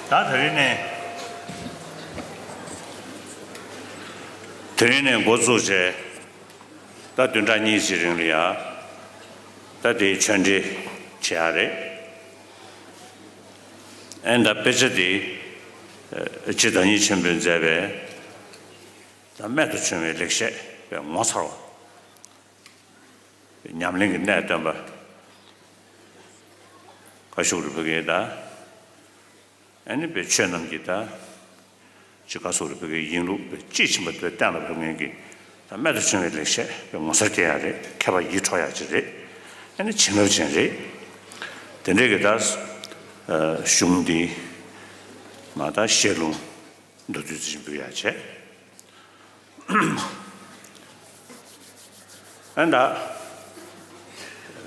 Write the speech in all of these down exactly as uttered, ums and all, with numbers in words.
ད་དེ་རིང་ནས་དེ་རིང་ནས་འགོ་བཙུགས་བྱས། ད་བདུན་ཕྲག་གཉིས་ཀྱི་རིང་ལ་ཡ། ད་དེའི་ཆོས་འབྲེལ་བྱེད་ཡ་རེད། ཨེ་ད་དཔེ་ཆ་དེ་ཨ་སྤྱི་བདག་ཉིད་ཆེན་པོས་མཛད་པའི་ད་རྨད་དུ་བྱུང་བའི་ལེགས་བཤད་པའི་ངོ་མཚར་བ། ཉམས་ལེན་གྱི་གནད་སྟོན་པ་བཀའ་བཞུགས་རིན་པོ་ཆེ་དང་། ཨ་ནི་པའི་ཆོས་རྣམས་ཀྱི་ད་ཅི་བཀའ་བཞུགས་རིན་པོ་ཆེའི་ཡིན་ལུགས་པའི་དཔྱིས་ཕྱིན་པ་དེ་གཏན་ལ་ཕབ་མཁན་གྱི་ད་རྨད་དུ་བྱུང་བའི་ལེགས་བཤད་པའི་ངོ་མཚར་སྐྱེ་ཡ་རེད། མཁས་པ་ཡིད་འཕྲོག་ཡ་ཅིག་རེད། ཨ་ནི་བྱིན་རླབས་ཅན་རེད། དེ་འདྲའི་གི་ད་གཞུང་འདི་མ་ད་བཤད་ལུང་མདོར་བསྡུས་ཅིག་འབུལ་ཡ་བྱས། ཨ་ད།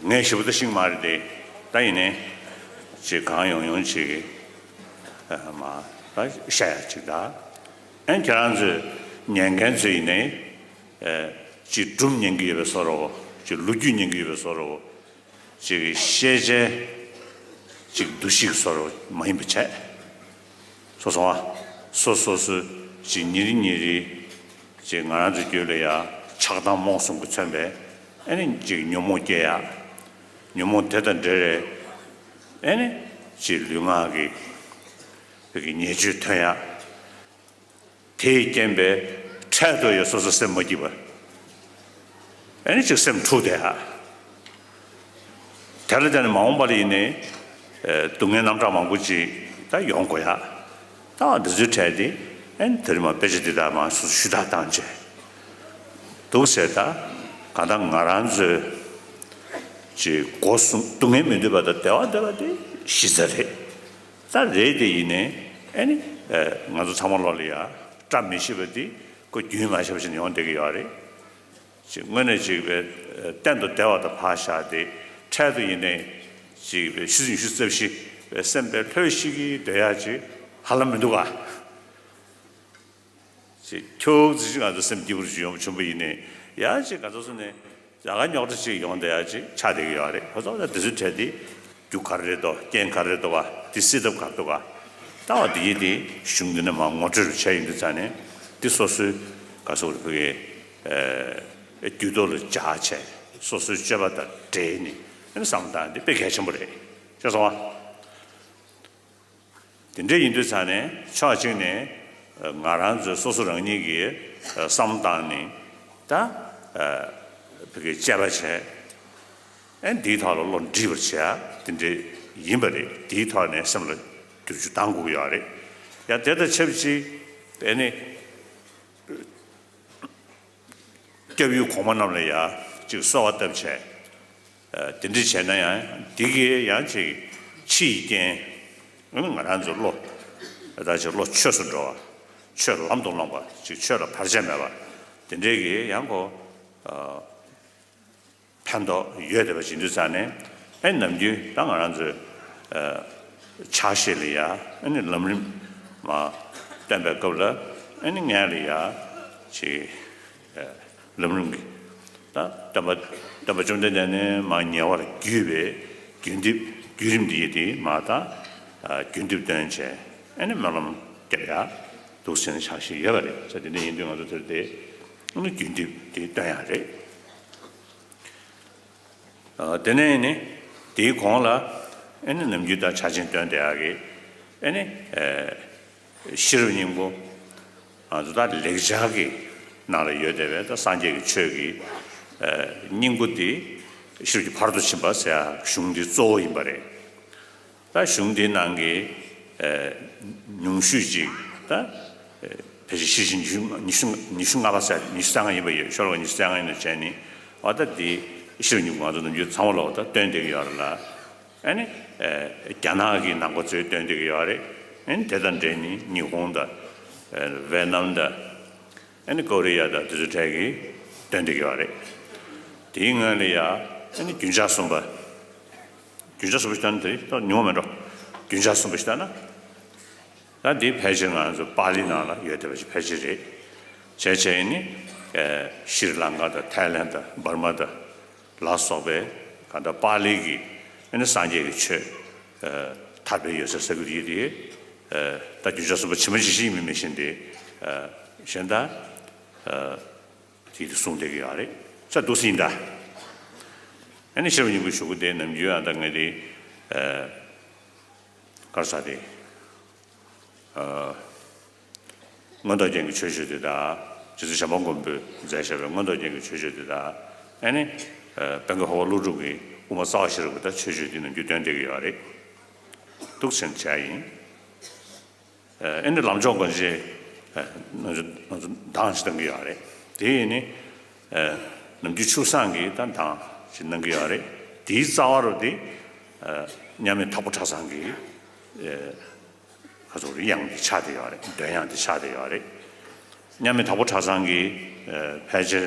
ངས་ཞེ་པོ་ད་ཤེས་ཀྱི་མ་རེད་དེ། ད་ཡིན་ནའི། ཅིག་གང་ཡོང་ཡོང་ཅིག་གི། ཨ་མ། ད་བཤད་ཡ་ཅིག་ད། ཨ་ཁྱེད་རང་ཚོས་ཉན་མཁན་ཚོས་ཡིན་ནའི། ཨ་ཅིག་སྒྲུང་ཉན་གྱི་ཡོད་པའི་བཟོ་འདྲ་བོ། ཅིག་ལོ་རྒྱུས་ཉན་གྱི་ཡོད་པའི་བཟོ་འདྲ་བོ། ཅིག་ཤེས་བྱའི་ཅིག་འདུ་ཤེས་བཟོ་འདྲ་མ་ཡིན་པ་བྱས། སོ་སོ་བ། སོ་སོ་སོའི་ཅིག་ཉིན་རེ་ཉིན་རེ་ཅིག་ང་རང་ཚོའི་རྒྱུད་ལ་ཡ་ཆགས་སྡང་རྨོངས་གསུམ་གྱིས་མཚོན་པའི་ཨ་ནི་ཅིག་ཉོན་མོངས་སྐྱེ་ཡ། ཉོན་མོངས་དེ་དང་འབྲེལ་བའི་ཨ་ནི་ཅིག་ལུས་ངག་གི་བོད་ཀྱི་ཉེས་སྤྱོད་ཐོན་ཡ། དེས་རྐྱེན་པས་འཕྲལ་དུ་ཡང་སོ་སོ་སེམས་མ་སྐྱིད་པ། ཨ་ནི་ཅིག་སེམས་འཁྲུག་བསྡད་ཧ། དེ་ལ་བརྟེན་ནས་མ་འོངས་པ་ལ་ཡིན་ནའི། ཨེ་སྡུག་བསྔལ་རྣམ་གྲངས་མང་པོ་ཅིག་ད་ཡོང་དགོས་ཡ། ད་འདི་ཚོའི་གྲས་དེ་ཨ་ནི་དེ་རིང་མ་དཔེ་ཆ་འདི་དག་མ་སོ་སོ་ཞུ་དག་བཏང་བྱས། འདུག་ཟེར་ད། གང་ལྟར་ང་རང་ཚོའི་ཅིག་སྒོ་གསུམ་སྡུག་བསྔལ་མི་འདོད་པ་དང་བདེ་བ་འདོད་པ་དེ་གཞི་རྩ་རེད། ད་རེད་དེ་ཡིན་ནའི་ཨ་ནི་ཨ་ང་ཚོ་ཚང་མ་ལོག་ལ་ཡ་བཀྲ་མི་ཤིས་པ་དེ་ཁོ་རྒྱུན་མ་ཆད་པ་ཞིག་ནས་ཡོང་བསྡད་ཀྱི་ཡོད་རེད། ཅིག་དངོས་གནས་ཅིག་པའི་གཏན་དུ་བདེ་བ་དང་བག་ཆགས་དེ། འཕྲལ་དུ་ཡིན་ནའི་ཅིག་པའི་ཆུ་ཚོད་ཉི་ཤུ་རྩ་བཞི་པའི་སེམས་པའི་ལྷོད་ཤིག་གིས་སྡོད་ཡ་ཅིག་ཧ་ལམ་མི་འདུག་ག་ཅིག་ཁྱོད་ཙི་ཅིག་ང་ཚོ་སེམས་སྐྱིད་པོ་ཅིག་ཡོང་བ་བྱུང་པ་ཡིན་ནའི་ཡ་ཅིག་ག་ཚོད་སོང་ནས། ཡ་ག་རྙོག་དྲ་ཅིག་ཡོང་བསྡད་ཡ་ཅིག་ཆགས་བསྡད་ཀྱི་ཡོད་རེད། ཁོ་ཚོ་ལ་དེ་ཚོའི་གྲས་དེ་རྒྱུ་ག་རེ་རེད་དོ། རྐྱེན་ག་རེ་རེད་དོ་བ། དེ་སེལ་ཐབས་ག་རེ་འདུག་ག་ལྟ་བ་དེ་ཡིན་དེ་གཞུང་འདི་ནས་མར་ངོ་སྤྲོད་རུ་བྱས་ཡིན་དུས་ཙང་ནས་དེ་སོ་སོའི་ག་སོག་རེ་ཕུ་གའི་རྒྱུད་ཐོག་ལ་འཇགས་བྱས་སོ་སོའི་སྤྱོད་པ་དང་འབྲེལ་ནས་ཨ་ནི་བསམ་བློ་བཏང་དེ་དཔེ་གལ་ཆེན་པོ་རེད། ཤེས་སོང་བ། དེ་འདྲ་ཡིན་དུས་ཙང་ནས་ཕྱོགས་གཅིག་ནས་ང་རང་ཚོའི་སོ་སོ་རང་ཉིད་ཀྱི་བསམ་བློ་བཏང་ནས་ད་བོད་སྐད་དཔྱད་པ་བྱས། ཨེ་འདིའི་ཐོག་ལ་བློ་འདྲིས་པར་བྱས་དེ་འདྲ་ཡིན་པ་རེད། དེའི་ཐོག་ནས་སེམས་ལ་བསྒྱུར་བཅོས་བཏང་དགོས་ཀྱི་ཡོད་རེད། ཡང་དེ་དང་ཆབས་ཅིག་ཨེ་ནི། སྐྱབས་ཡུལ་གོང་མ་རྣམས་ལ་ཡང་ཅིག་གསོལ་བ་བཏབ་བྱས། ཨ་དེ་འདྲ་བྱས་ན་ཡང་འདི་གིས་ཡང་ཅིག་ཕྱི་ཡི་རྐྱེན། ང་རང་ཚོའི་བློ། ད་ཅིག་བློ་ཆོས་སུ་འགྲོ་བ། ཆོས་ལམ་དུ་བླངས་པ་ཅིག་ཆོས་ལ་བར་ཆད་མེད་པ། དེ་འདྲའི་གིས་ཡང་ཁོ། ཨ། ཕན་ཐོགས་ཡོད་བསྡད་པ་ཅིག་འདུག་ཙང་ནས་ཨེ་ནམ་རྒྱུན་ད་ང་རང་ཚོའི་ཨ་ཕྱག་བཞེས་ལ་ཡ་ཨ་ནི་ལམ་རིམ་མ་སྟོན་པའི་སྐབས་ལ་ཨ་ནི་ངས་ལ་ཡ་ཅིག་ཨ་ལམ་རིམ་གྱི་ད་སྟོན་པ་སྟོན་པ་བཅོམ་ལྡན་འདས་ནས་མ་ཉེ་བར་བརྒྱུད་པའི་བརྒྱུད་འདེབས་བརྒྱུད་རིམ་འདི་ཡི་དེ་མ་ད་ཨ་བརྒྱུད་འདེབས་སྟོན་བྱས་ཨ་ནི་སྨོན་ལམ་རྒྱབ་ཡ་འདུག་ཟེར་ནས་ཕྱག་བཞེས་ཡོད་པ་རེད། ས་དེ་འདྲ་ཡིན་དུས་ང་ཚོ་དེར་དེ་ཨ་ནི་བརྒྱུད་འདེབས་དེ་སྟོན་ཡ་རེད། ཨ་དེ་ནས་ནི་དེའི་གོང་ལ་ཨེ་ནི་ནམ་རྒྱུན་ད་ཕྱག་ཆེན་སྟོན་བསྡད་ཡག་གི་ཨེ་ནི་ཨེ་ཤེས་རབ་སྙིང་པོ་ང་ཚོ་ད་ལེགས་སྦྱར་གྱི་ནང་ལ་ཡོད་བསྡད་པའི་ད་སངས་རྒྱས་ཀྱི་ཆོས་ཀྱི་ཨེ་སྙིང་པོ་འདི་ཤེས་རབ་ཀྱི་ཕ་རོལ་ཏུ་ཕྱིན་པ་ཟེར་ཡག་གཞུང་འདི་གཙོ་བོ་ཡིན་པ་རེད། ད་གཞུང་འདིའི་ནང་གི་ཨེ་ཉུང་ཤོས་ཅིག་ད་ཨེ་ཕལ་ཆེར་ཤེར་ཕྱིན་ཉི་ཤུ་ཉི་ཤུ་ཉི་ཤུ་ལྔ་པ་ཟེར་ཉི་ཤུ་རྩ་ལྔ་ཡིན་པ་ཡོད། ཤོ་ལོ་ཀ་ཉི་ཤུ་རྩ་ལྔ་ཡིན་ན་བྱས་ནི་འོ་ད་འདི་ཤེར་ཕྱིན་ང་ཚོ་ནམ་རྒྱུན་ཚང་མ་ལོག་ད་སྟོན་བསྡད་ཀྱི་ཡོད་རེད་ལ། ཨ་ནི་ཨེ་རྒྱ་ནག་གི་ནང་པ་ཚོས་སྟོན་བསྡད་ཀྱི་ཡོད་རེད། ཨ་ནི་དེ་དང་འབྲེལ་ནི་ཉི་ཧོང་དང་ཨེ་ཝེ་ནམ་དང་། ཨ་ནི་ཀོ་རི་ཡ་དང་དེ་ཚོ་གྲས་ཀྱིས་སྟོན་བསྡད་ཀྱི་ཡོད་རེད། དེའི་སྔོན་ལ་ཡ་ཨ་ནི་རྒྱུན་ཆགས་གསུམ་པ། རྒྱུན་ཆགས་གསུམ་པ་ཞིག་བལྟས་ན་དེ་ད་ཉུང་བ་མེད་འགྲོ། རྒྱུན་ཆགས་གསུམ་པ་ཞིག་བལྟས་ན། ད་འདི་ཕལ་ཆེར་ང་ཚོ་པཱ་ལི་ནང་ལ་ཡོད་བསྡད་པ་ཞིག་ཕལ་ཆེར་རེད། བྱས་བྱས་ནི་ཨེ་ཤྲི་ལང་ཀ་དང་ཐའི་ལན་དང་འབར་མ་དང་ལ་སོགས་པའི་གང་ལྟར་པཱ་ལི་གི་ཨ་ནི་སངས་རྒྱས་ཀྱི་ཆོས་ཨེ་ཐར་པའི་ཡོད་ས་ཟེར་གྱི་ཡོད་དེ། ད་རྒྱུ་ཆ་གསུམ་པོ་ཇི་མ་ཇི་བཞིན་ཡིན་མིན་མི་ཤེས་ཏེ། གཞན་དག་དེ་དེ་གསུངས་བསྡད་ཀྱི་ཡོད་རེད། ས་འདུག་སེ་ཡིན་ད། ཨ་ནི་ཤེས་རབ་སྙིང་པོའི་གཞུག་གུ་དེ་ནམ་རྒྱུན་ཨ་ད་ངས་དེ་གར་ས་དེ། མངོན་རྟོགས་རྒྱན་གྱི་མཆོད་བརྗོད་དེ་དང་། རྗེ་བཙུན་བྱམས་པ་མགོན་པོས་མཛད་བཞག་པའི་མངོན་རྟོགས་རྒྱན་གྱི་མཆོད་བརྗོད་དེ་དང་། ཨ་ནི། དཔལ་མགོན་འཕགས་པ་ཀླུ་སྒྲུབ་ཀྱི་དབུ་མ་རྩ་བ་ཤེས་རབ་ཀྱི་ད་མཆོད་བརྗོད་དེ་ནམ་རྒྱུན་འདོན་བསྡད་ཀྱི་ཡོད་རེད། འདུག་སེ་བྱས་ཡིན། ཨ་ནི་ལམ་མཆོག་སྒོ་འབྱེད་ང་ཚོ་ང་ཚོ་གདངས་ཤིག་བཏང་གི་ཡོད་རེད། དེ་ཡིན་ནི། ནམ་རྒྱུན་ཆུ་བཟང་གི་ད་གདངས་ཤིག་གནང་གི་ཡོད་རེད། དེའི་རྩ་བ་རུ་དེ་མཉམ་མེད་དྭགས་པོ་གྲྭ་ཚང་གི་ཁ་ཚུགས་དབྱངས་དེ་ཆགས་བསྡད་ཡོད་རེད། འདོན་དབྱངས་དེ་ཆགས་བསྡད་ཡོད་རེད། མཉམ་མེད་དྭགས་པོ་གྲྭ་ཚང་གི་ཕལ་ཆེར་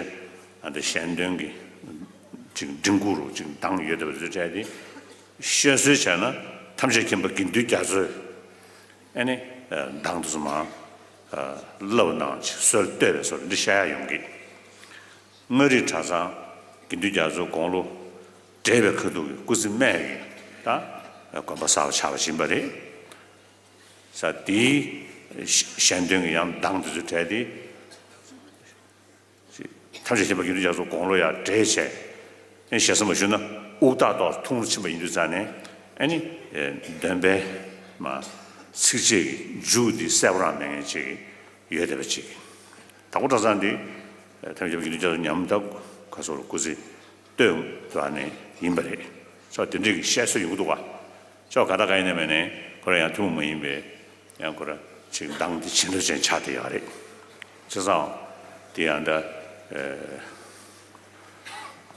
ཨ་འདི་གཞན་དོན་གྱི་ཅིག་མགྲིན་ཁུག་རུ་ཅིག་གདངས་ཡོད་བསྡད་པ་དེ་ཚོའི་གྲས་དེ་བཤད་སྲོལ་བྱས་ན་ཐམས་ཅད་མཁྱེན་པ་དགེ་འདུན་རྒྱ་མཚོས་ཨ་ནི་གདངས་དེ་ཚོ་མར་བསླབ་གནང་ཅིག་སྲོལ་གཏོད་པའི་སྲོལ་འདི་བཤད་ཡ་ཡོང་གི། མངའ་རིས་གྲྭ་ཚང་དགེ་འདུན་རྒྱ་མཚོའི་དགུང་ལོ་བགྲེས་པའི་ཁ་ཐུག་གི་སྐུ་ཚེ་སྨད་ཀྱི་ད་དགོན་པ་གསར་པ་ཆགས་པ་ཡིན་པ་རེད། ས་དེའི་གཞན་དོན་གྱི་ཡང་གདངས་དེ་ཚོའི་གྲས་དེ་ཐམས་ཅད་མཁྱེན་པ་དགེ་འདུན་རྒྱ་མཚོ་དགུང་ལོ་ཡང་བགྲེས་བྱས། ཨེ་ཞེ་ས་མ་ཞུ་ན་དབུགས་ཐག་ཐོག་ཐུང་རུ་ཕྱིན་པ་ཡིན་དུས་ཙང་ནས་ཨ་ནི་འདོན་པའི་མ་ཚིགས་བཅད་ཀྱི་མཇུག་འདི་གསལ་པོ་རང་མེད་མཁན་ཅིག་ཡོད་བསྡད་པ་ཅིག་དྭགས་པོ་གྲྭ་ཚང་འདི་ཐམས་ཅད་མཁྱེན་པ་དགེ་འདུན་རྒྱ་མཚོ་ཉམས་ཐག་ག་སོགས་སྐུ་ཚེ་སྟོད་དུ་ཨ་ནི་ཡིན་པ་རེད། ས་དེ་འདྲའི་གི་བཤད་སྲོལ་ཡོང་གི་འདུག་ག་ཅོག་ག་ད་ག་ཡིན་ནའི་མིན་ནའི་ཁོ་རང་ཡང་ཐུན་མོང་མ་ཡིན་པའི་ཡང་ཁོ་རང་ཅིག་གདངས་འདི་ཇེ་མཐོ་ཅན་ཆགས་བསྡད་ཡོད་རེད། བྱས་ཙང་འདི་ཡང་འདྲ།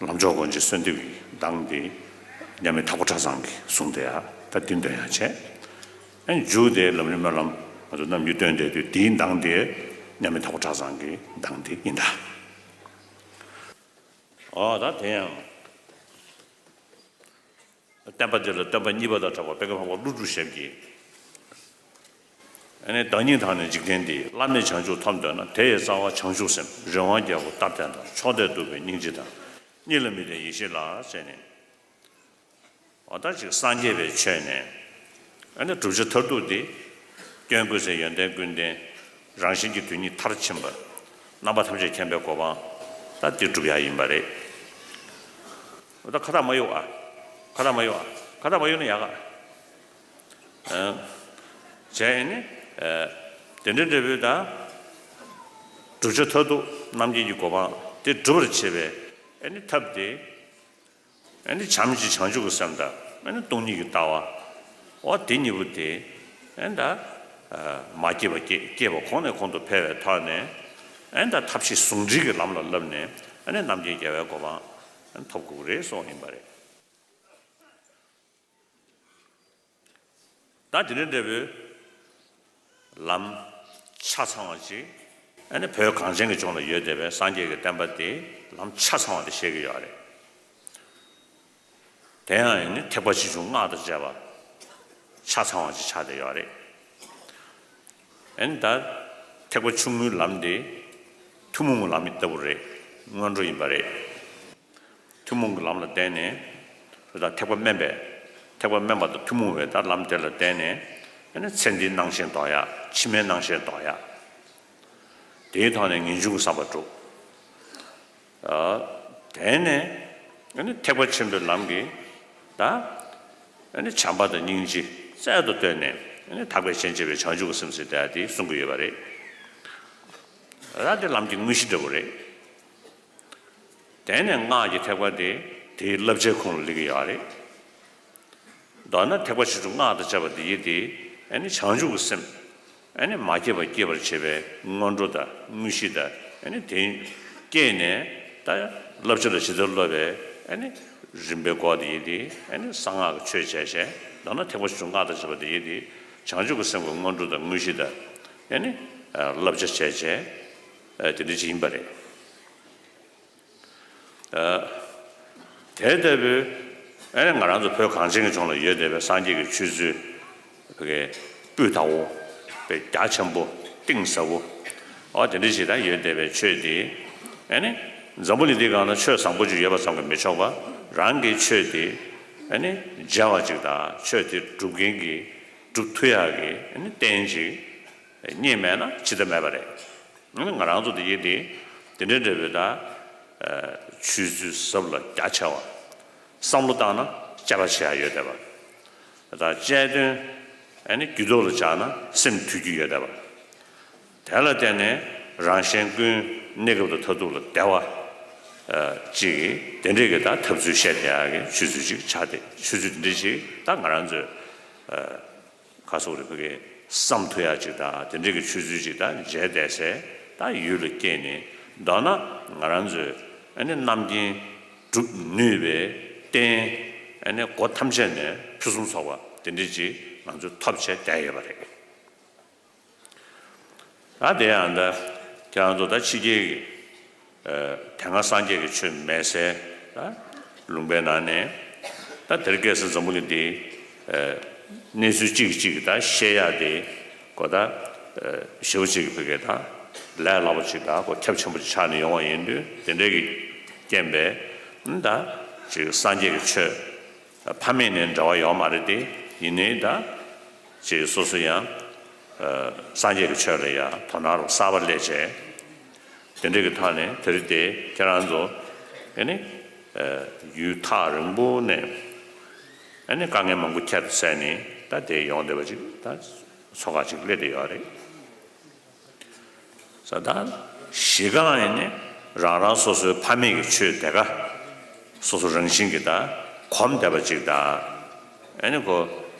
ལམ་མཆོག་སྒོ་འབྱེད་གསོལ་འདེབས་ཀྱི་གདངས་འདི་མཉམ་མེད་དྭགས་པོ་གྲྭ་ཚང་གིས་གསུངས་བསྡད་ཡ་ད་འདི་འདོན་ཡ་བྱས། ཨ་ནི་མཇུག་དེ་ལམ་རིམ་སྨོན་ལམ་ང་ཚོ་ནམ་རྒྱུན་འདོན་བསྡད་དུས་འདིའི་གདངས་དེ་མཉམ་མེད་དྭགས་པོ་གྲྭ་ཚང་གི་གདངས་དེ་ཡིན་ད། ཨོ་ད་དེ་ཡང་། བསྟན་པ་འདི་ལ་སྟོན་པ་གཉིས་པ་དང་གྲགས་པ་དཔལ་མགོན་འཕགས་པ་ཀླུ་སྒྲུབ་ཞབས་ཀྱིས། ཨ་ནི་བདག་ཉིད་དང་ནི་འཇིག་རྟེན་འདི། བླ་མེད་བྱང་ཆུབ་ཐོབ་འདོད་ན། དེ་ཡི་རྩ་བ་བྱང་ཆུབ་སེམས། རི་དབང་རྒྱལ་པོ་རྟ་བརྟན་དང་། ཕྱོགས་དེར་འདུག་པའི་སྙིང་རྗེ་དང་། གཉིས་ལ་མི་ལྡན་ཡེ་ཤེས་ལ་ཟེར་ནས། འོ་ད་ཅིག་སངས་རྒྱས་པའི་ཆོས་ནས། ཨ་ནི་བསྒྲུབ་བྱ་མཐར་ཐུག་འདི། སྐྱོན་ཀུན་ཟད་ཡོན་ཏན་ཀུན་ལྡན། རང་བཞིན་གྱི་དོན་གཉིས་མཐར་ཕྱིན་པ། རྣམ་པ་ཐམས་ཅད་མཁྱེན་པའི་གོ་འཕང་། ད་འདི་བསྒྲུབ་ཡ་ཡིན་པ་རེད། འོ་ད་ཁ་བཏགས་མ་གཡུག་ཨ། ཁ་བཏགས་མ་གཡུག་ཨ། ཁ་བཏགས་མ་གཡུག་ན་ཡག་ཨ། བྱས་ནས། དེ་འདྲ་འདྲ་བོའི་ད། བསྒྲུབ་བྱ་མཐར་ཐུག་རྣམ་མཁྱེན་གྱི་གོ་འཕང་དེ་སྒྲུབ་པར་བྱེད་པའི་ཨ་ནི་ཐབས་དེ། ཨ་ནི་བྱམས་ཀྱི་བྱང་ཆུབ་ཀྱི་སེམས་དང་ཨ་ནི་སྟོང་ཉིད་ཀྱི་ལྟ་བ། འོ་དེ་གཉིས་པོ་དེ་ཨ་ནི་ད་མ་སྐྱེས་པ་སྐྱེ་སྐྱེས་པ་གོང་ནས་གོང་དུ་འཕེལ་བའི་ཐོག་ནས་ཨ་ནི་ད་ཐབས་ཤེས་ཟུང་འབྲེལ་གྱི་ལམ་ལ་བསླབས་ནས་ཨ་ནི་རྣམ་མཁྱེན་རྒྱལ་བའི་གོ་འཕང་ཐོབ་དགོས་ཀྱི་རེད་གསུངས་ཡིན་པ་རེད། ད་དེ་འདྲ་འདྲ་བོའི་ལམ་ཆ་ཚང་བ་ཅིག་ཨ་ནི་བོད་གངས་ཅན་གྱི་ལྗོངས་ལ་ཡོད་བསྡད་པའི་སངས་རྒྱས་ཀྱི་བསྟན་པ་དེ་ལམ་ཆ་ཚང་བ་དེ་བཤད་ཀྱི་ཡོད་རེད། དེ་ཡང་ཨ་ནི་ཐེག་པ་ཆེ་ཆུང་སྔགས་དང་བཅས་པ་ཆ་ཚང་བ་ཅིག་ཆགས་བསྡད་ཡོད་རེད། ཨ་ནི་ད་ཐེག་པ་ཆུང་ངུའི་ལམ་དེ་ཐུན་མོང་གི་ལམ་ལྟ་བུ་རེད། སྔོན་འགྲོ་ཡིན་པ་རེད། ཐུན་མོང་གི་ལམ་ལ་བརྟེན་ནས་དེ་དག་ཐེག་པ་དམན་པའི་ཐེག་པ་དམན་པ་དང་ཐུན་མོང་བའི་ད་ལམ་དེ་ལ་བརྟེན་ནས་ཨ་ནི་ཚེ་འདིའི་སྣང་ཞེན་ལྡོག་ཡག་ཕྱི་མའི་སྣང་ཞེན་ལྡོག་ཡག་དེའི་ཐོག་ནས་ངེས་འབྱུང་གི་བསམ་པ་འགྲུབ། ཨ་དེ་ནས་ཨ་ནི་ཐེག་པ་ཆེན་པོའི་ལམ་གྱི་ད་ཨ་ནི་བྱམས་པ་དང་སྙིང་རྗེ་རྩལ་དུ་བཏོན་ནས་ཨ་ནི་ཐར་པའི་གཞན་གཅེས་པའི་བྱང་ཆུབ་ཀྱི་སེམས་ཟེར་ཏེ་དེ་གསུང་གི་ཡོད་པ་རེད། ད་དེ་ལམ་གྱི་དངོས་གཞི་འདྲ་བོ་རེད། དེ་ནས་སྔགས་ཀྱི་ཐེག་པ་དེ་དེའི་བསླབ་བྱའི་ཁོངས་ལ་སླེབས་ཀྱི་ཡོད་རེད། མདོར་ན་ཐེག་པ་ཆེ་ཆུང་སྔགས་དང་བཅས་པ་དེ་ཡི་དེ་ཨ་ནི་བྱང་ཆུབ་ཀྱི་སེམས་ཨ་ནི་མ་སྐྱེས་པ་སྐྱེད་པར་བྱེད་པའི་སྔོན་འགྲོ་དང་དངོས་གཞི་དང་ཨ་ནི་དེ་སྐྱེས་ནས་ད་བསླབ་བྱ་ལ་ཇི་ལྟར་སློབ་པའི་ཨ་ནི་རིམ་པའི་སྐོར་དེ་ཡི་དེ་ཨ་ནི་གསང་སྔགས་ཀྱི་ཆོས་བྱས་བྱས་མདོར་ན་ཐེག་པ་ཆེ་ཆུང་སྔགས་དང་བཅས་པ་དེ་ཡི་དེ་བྱང་ཆུབ་ཀྱི་སེམས་ཀྱི་སྔོན་འགྲོ་དང་དངོས་གཞི་དང་ཨ་ནི་བསླབ་བྱ་བྱས་བྱས་དེ་འདྲ་ཅིག་ཡིན་པ་རེད། དེ་ལྟ་བུའི་ཨ་ནི་ང་རང་ཚོ་བོད་གངས་ཅན་གྱི་ལྗོངས་ལ་ཡོད་བསྡད་པའི་སངས་རྒྱས་ཀྱི་ཆོས་ཚུལ་བོད་ཀྱི་སྤུས་དག་པོ་དཔེ་རྒྱ་ཆེན་པོ་གཏིང་ཟབ་པོ་འོ་དེ་འདྲ་ཞིག་ད་ཡོད་བསྡད་པའི་ཆོས་དེ་ཨ་ནི་འཛམ་བུ་གླིང་འདིའི་སྒང་ལ་ཆོས་བཟང་པོ་ཅིག་ཡོད་པ་ཙམ་གྱིས་མི་ཆོག་པ་རང་གི་ཆོས་དེ་ཨ་ནི་མཇལ་བ་ཅིག་དང་ཆོས་དེ་སྒྲུབ་མཁན་གྱི་ སྒྲུབ་ཐུབ་ཡག་གི་རྟེན་ཅིག་རྙེད་མེད་ན་ཅི་ལྟ་མེད་པ་རེད། ང་རང་ཚོ་དེ་ཡིན་དེ་དེ་འདྲའི་འདྲ་བའི་ད་ཆོས་ཚུལ་ཟབ་ལ་རྒྱ་ཆེ་བ། བསམ་བློ་བཏང་ན་དཔྱད་པ་བྱེད་ཡག་ཡོད་བསྡད་པ། ད་དཔྱད་དོན་རྒྱུད་ཐོག་ལ་བཅར་ན་སེམས་ཐུལ་རྒྱུ་ཡོད་བསྡད་པ། དེ་ལ་བརྟེན་ནས་རང་གཞན་ཀུན་གནས་སྐབས་དང་མཐར་ཐུག་ལ་བདེ་བ་ཅིག་གི་དེ་འདྲའི་གི་ད་ཐབས་ཚུལ་བཤད་བསྡད་ཡག་གི་ཆོས་ཚུལ་ཅིག་ཆགས་ཏེ། ཆོས་ཚུལ་དེ་འདྲའི་ཅིག་ད་ང་རང་ཚོས་ག་སོགས་རེ་ཕ་གི་བསམ་ཐུབ་ཡག་ཅིག་དང་དེ་འདྲའི་གི་ཆོས་ཚུལ་ཅིག་ད་མཇལ་བསྡད་སའི་ད་ཡུལ་ལ་སྐྱེས་ནས། མདོར་ན་ང་རང་ཚོས་ཨ་ནི་རྣམ་མཁྱེན་སྒྲུབ་ནུས་པའི་རྟེན་ཨ་ནི་སྒོ་ཐམས་ཅད་ནས་ཕུན་སུམ་ཚོགས་པ་དེ་འདྲའི་ཅིག་ང་ཚོས་ཐོབ་བྱས་བསྡད་ཡོད་པ་རེད། ད་དེ་ཡང་ད་ཁྱེད་རང་ཚོ་ད་ཕྱི་རྒྱལ་གྱི་དེ་སྔ་སངས་རྒྱས་ཀྱི་ཆོས་མེད་སའི་ད་ལུང་པའི་ནང་ནས། ད་དེར་སྐད་ས་འཛམ་བུ་གླིང་འདི་གནས་ཚུལ་གཅིག་གིས་གཅིག་གི་ད་བཤད་ཡག་དེ་ཁོ་ད་ཞེ་པོ་ཅིག་གི་ཕ་གི་ད་ལས་སླ་པོ་ཅིག་ད་ཁོ་ཁྱབ་ཆེན་པོ་ཅིག་ཆགས་ནས་ཡོང་བ་ཡིན་དུས། དེ་འདྲའི་གི་རྐྱེན་པས་ད་ཅིག་སངས་རྒྱས་ཀྱི་ཆོས་ཕ་མེས་ནས་འབྲེལ་བ་ཡོད་མ་རེད་དེ། ཡིན་ནའི་ད་ཅིག་སོ་སོ་ཡང་སངས་རྒྱས་ཀྱི་ཆོས་ལ་ཡང་དོ་སྣང་རུ་གསར་པ་སླེབས་བྱས། དེ་འདྲ་གི་ཐོག་ནས་དེ་རིང་དེ་ཁྱེད་རང་ཚོ་ཨ་ནི་ཡུལ་ཐག་རིང་པོ་ནས་ཨ་ནི་དཀའ་ངལ་མང་པོ་ཁྱད་དུ་བསད་ནས་ད་དེ་ཡོང་བསྡད་པ་ཅིག་ད་ཚོགས་ཁག་ཅིག་སླེབས་བསྡད་ཡོད་རེད། ས་ད་གཞི་རྐང་ཡིན་ནི་རང་རང་སོ་སོའི་ཕ་མེས་ཀྱི་ཆོས་དེ་ག་སོ་སོ་རང་བཞིན་གྱི་ད་གོམས་བསྡད་པ་ཅིག་ད་ཨ་ནི་ཁོ་